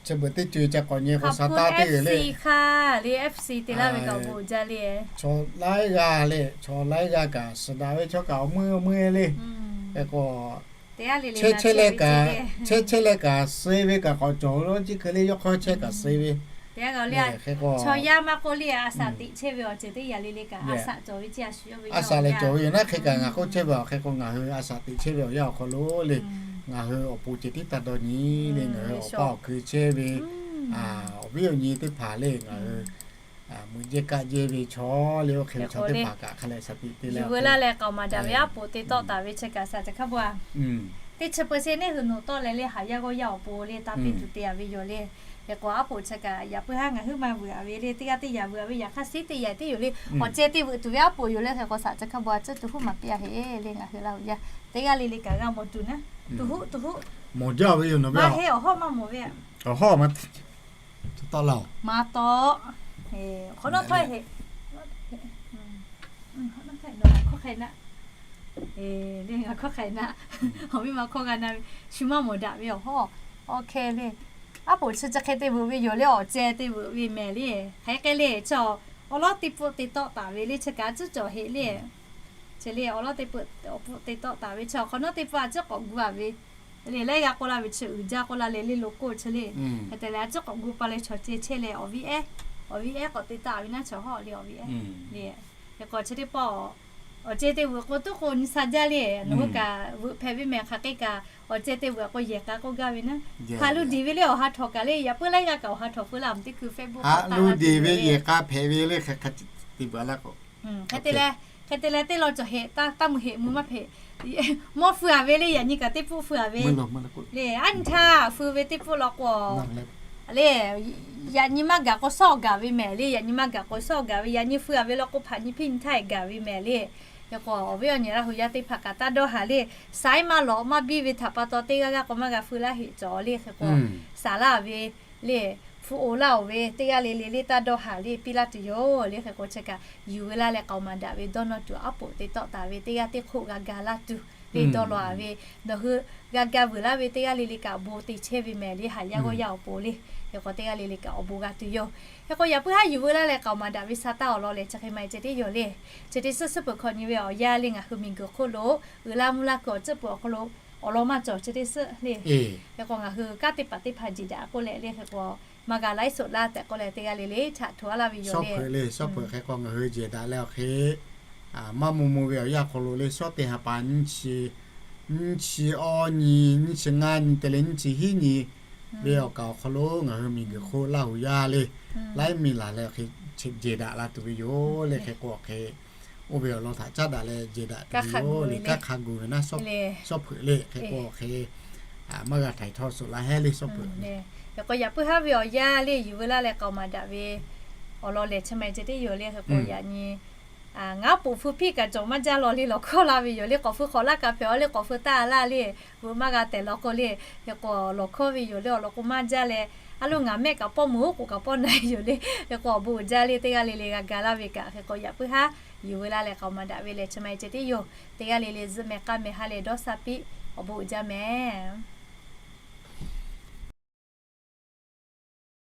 Chi beuꞈ teˇ ceuˬ ca k'awꞈ nyi k'o, sa taˇ teˇ g'uiˬ le. Hk'a le FC te laˇ ve kaꞈ awˬ bon jaˇ le. Chaw laiˉ g'aˇ le, chaw laiˉ g'aˇ kaꞈ suhˍ daꞈ ve chaw kaꞈ awˬ meuˇ awˬ meuˇ le. Hk'e k'o chehˇ chehˇ leh kaꞈ, chehˇ chehˇ leh kaꞈ suh ve kaꞈ k'awꞈ cawˬ lo, chi hk'e le yawˇ hk'aw chehˇ kaꞈ suh ve. Te a ga le, chaw yaˇ maˇ k'oˆ le, a shaꞈ teꞈ chehˇ ve awˬ ceuˬ teˇ yaꞈ le le kaꞈ a shaꞈ cawˬ ve ceˇ, a shu yawˇ ve a shaꞈ leh cawˬ ve yoˬ naˉ. Hk'e kaꞈ ngaˬ k'oˆ chehˇ ve awˬ hk'e k'o, ngaˬ hui a shaꞈ teꞈ chehˇ ve awˬ yanˇ awˬ hk'aw lo le, ngaˬ hui awˬ pon ceh tiˉ taˇ dawˇ nyi le, ngaˬ hui awˬ paˇ awˬ hkui chehˇ ve, awˬ viˉ awˬ nyi teˇ hpaˍ le, ngaˬ hui meuꞈ jehˇ kaˆ jehˇ ve chaw le, oˇ hk'e ve chaw teˇ hpaˍ kaꞈ hk'a leh shaˍ tiꞈ te leh, yuˬ veu laˇ leh k'aoˍ maˍ daꞈ ve aˉ poꞈ te tawˆ taˍ ve chi kaꞈ shaˍ caˬ hk'a bvuhꞈ a. Teˇ chi peu se neˇ hui nawˬ tawˆ leh le, haˍ yaˇ g'awˇ yaˇ awˬ pon le taˇ piˇ tuˬ te a ve yoˬ le. Hk'e k'o aˉ poꞈ chi kaꞈ yaꞈ puiˉ haˉ ngaˬ huiˉ ma vuiˬ a ve le, teˇ g'aˇ teˇ yanˇ vuiˬ a ve yaꞈ hk'aˇ suh teˇ yanˇ teˇ yoˬ le. Awˬ ceh te veuꞈ tuˬ ve aˉ poꞈ yoˬ le. Hk'e k'o shaˍ caˬ hk'a bvuhꞈ a tcuhˉ tuˬ huˉ maˍ piˇ a heˆ le, ngaˬ hui laˇ hui yaˇ teˇ g'aˇ le le kaꞈ g'a mawˬ tuˬ naˉ. Tuˬ huˉ tuˬ huˉ mawˬ jaˇ ve yoˬ. Nawˬ ve a heˆ awˬ hawˉ maˇ mawˬ ve a. Awˬ hawˉ maˇ tawˆ la-oˬ. Maˇ tawˆ. Hk'awꞈ nawˉ htawˇ heˆ. Hk'awꞈ nawˉ htawˇ nawˬ hkawˇ hk'a na. Ngaˬ hkawˇ hk'a na. Awˬ viˉ ma hkawˇ g'a na ve, shu maˇ mawˬ daꞈ ve awˬ hawˉ. Awˬ hk'e le, aˉ poꞈ chi chi hk'e te veuꞈ ve yoˬ le, awˬ ceh te veuꞈ ve mehˍ le. Hk'e k'ai le, chaw awˬ lawˉ teˇ pfuhˆ te tawˆ taˍ ve le, chi kaꞈ a tcuhˉ cawˬ heˆ le. Chi le awˬ lawˉ teˇ pfuhˆ awˬ pfuhˆ te tawˆ taˍ ve, chi awˬ hk'awꞈ nawˉ teˇ pfuhˆ a tcuhˉ k'awꞈ gu a ve le, laiˉ g'aˇ k'oˆ laˇ ve chi uiˍ jaˇ k'oˆ laˇ leh le lo k'oˆ chi le. Hk'e te leh a tcuhˉ k'awꞈ gu pa leh chaw ceh chehˇ leh awˬ viˉ ehˉ, awˬ viˉ ehˉ k'awꞈ te taˍ ve naˉ chaw hawˉ le awˬ viˉ ehˉ le. Hk'e k'o chi teˇ pawˆ awˬ ceh te veuꞈ k'o tuˉ k'o nyi sha jaˇ le, nawˬ hui kaꞈ veuꞈ hpehꞈ ve mehˍ hk'aˬ hk'e kaꞈ, awˬ ceh te veuꞈ k'o yehˬ k'a k'oˆ gaˇ ve naˉ. Haꞈ lu diˬ ve le awˬ ha htawnˍ kaꞈ le, yaꞈ puiˉ laiˉ g'aˇ kaꞈ awˬ ha htawnˍ peuˬ laˇ, awˬ teˇ hkui Facebook haꞈ lu diˬ ve yehˬ k'a hpehꞈ ve le, hk'e hk'a te veuꞈ a laˇ k'o. Hk'e te leh, hk'e te leh teˇ lawn cawˬ heˆ, taˇ mui heˆ mui maˇ hpeꞈ. Mawˇ feu a ve le, yaꞈ nyi kaꞈ teˇ pfuhˆ feu a ve le, a nyi htaˇ feu ve teˇ pfuhˆ law k'o le, yaꞈ nyi maˇ gaˬ k'o shawˉ gaˬ ve mehˍ le, yaꞈ nyi maˇ gaˬ k'o shawˉ gaˬ ve, yaꞈ nyi feu a ve law k'o hpaꞈ nyi piˇ nyi htaˇ gaˬ ve mehˍ le. Hk'e k'o awˬ viˉ awˬ nyi laˇ hui yaˇ teˇ hpaˍ kaꞈ taˇ dawˇ haˍ le, saiˉ maˇ lawꞈ maˇ biˇ ve htaꞈ pa taw teˇ g'aˇ g'aˇ k'o maˇ g'a feu laˇ heˆ cawˬ le. Hk'e k'o saˍ laˇ ve le, hpu oˬ laˇ oˬ ve teˇ g'aˇ le le le taˇ dawˇ haˍ le, piˇ laˇ tuˬ yoˬ le. Hk'e k'o chi kaꞈ yuˬ veu laˇ leh k'aoˍ maˍ daꞈ ve dawˇ nawˇ tuˬ aˉ poꞈ te tawˆ taˍ ve teˇ g'aˇ teˇ hk'oˆ g'a ga laˇ tuˬ le dawˇ law a ve, nawˬ hui g'a ga veuꞈ laˇ ve teˇ g'aˇ le le kaꞈ awˬ bon te chehˇ ve mehˍ le, haˍ yaˇ g'awˇ yaˇ awˬ pon le. Hk'e k'o teˇ g'aˇ le le kaꞈ awˬ bon g'a tuˬ yoˬ. Hk'e k'o yaꞈ puiˉ haˉ yuˬ veu laˇ leh k'aoˍ maˍ daꞈ ve sa taˇ awˬ lawn lehˬ chi hk'e ma ceh tiˉ yoˬ le. Chi te suhˉ suhˉ peuˬ hkawꞈ nyi ve awˬ yanˇ le, ngaˬ hui miˬ guiˬ hk'oˆ lo uiˍ la mvuh la kuiˬ awˬ tcuhˉ peuˬ awˬ hk'aw lo awˬ lawn maˇ cawˬ chi teˇ suhˉ le. Hk'e k'o ngaˬ hui kanˉ teˇ hpaˍ teˇ hpaˍ jeˬ daꞈ k'oˆ leh le, hk'e k'o maˇ g'a laiˉ soꞈ laˇ tehꞈ k'oˆ leh teˇ g'aˇ le le htaꞈ hto a laˇ ve yoˬ le. Shawˉ hpeuꞈ le, shawˉ hpeuꞈ hk'e k'o ngaˬ hui jeˬ daꞈ leh awˬ hk'e maˇ mvuh mvuh ve awˬ yanˇ hk'aw lo le, shawˉ teˇ ha pa nyiˇ chi awˇ nyi, nyiˇ chi ngaˇ nyi te leh nyiˇ chi hiˉ nyi ve awˬ kaˍ awˬ hk'aw lo ngaˬ hui miˬ guiˬ hk'oˆ Laˇ huˍ yaˇ le, laiˉ miˬ laˬ leh awˬ hk'e jeˬ daꞈ la tuˬ ve yoˬ le. Hk'e k'o awˬ hk'e oˇ ve awˬ lawn htaꞈ caˉ daꞈ leh jeˬ daꞈ tuˬ ve yoˬ le. Kanˉ hk'a gu ve naˉ, shawˉ hpeuꞈ le. Hk'e k'o awˬ hk'e maˇ g'a htaiˍ htawˇ suhˍ laˇ hehˉ le, shawˉ hpeuꞈ. Hk'e k'o yaꞈ puiˉ haˉ ve awˬ yanˇ le yuˬ veu laˇ leh k'aoˍ maˍ daꞈ ve awˬ lawn lehˬ chi ma ceh tiˉ yoˬ le. Hk'e k'o yaꞈ nyi ngaˬ poˍ feu hpiˇ kaꞈ cawˬ maˇ jaˇ law le, lawˬ hkawˇ la ve yoˬ le. K'awꞈ feu hk'awꞈ laˇ kaꞈ hpehꞈ a le, k'awꞈ feu taˇ laˇ le, veuꞈ maˇ g'a tehˬ law k'o le. Hk'e k'o lawˬ hkawˇ ve yoˬ le, awˬ lawn k'o maˇ jaˇ leh, a lo ngaˬ mehˆ kaꞈ pawˇ meuˬ oˉ k'oˍ kaꞈ pawˇ na yoˬ le. Hk'e k'o awˬ bon uiˍ jaˇ le, teˇ g'aˇ le le g'a ga laˇ ve kaꞈ. Hk'e k'o yaꞈ puiˉ haˉ yuˬ veu laˇ leh k'aoˍ maˍ daꞈ ve lehˬ chi ma ceh tiˉ yoˬ. Teˇ g'aˇ le le zuhˆ meh k'aˇ meh haˉ leh dawˇ shaˉ piˇ, awˬ bon uiˍ jaˇ meh.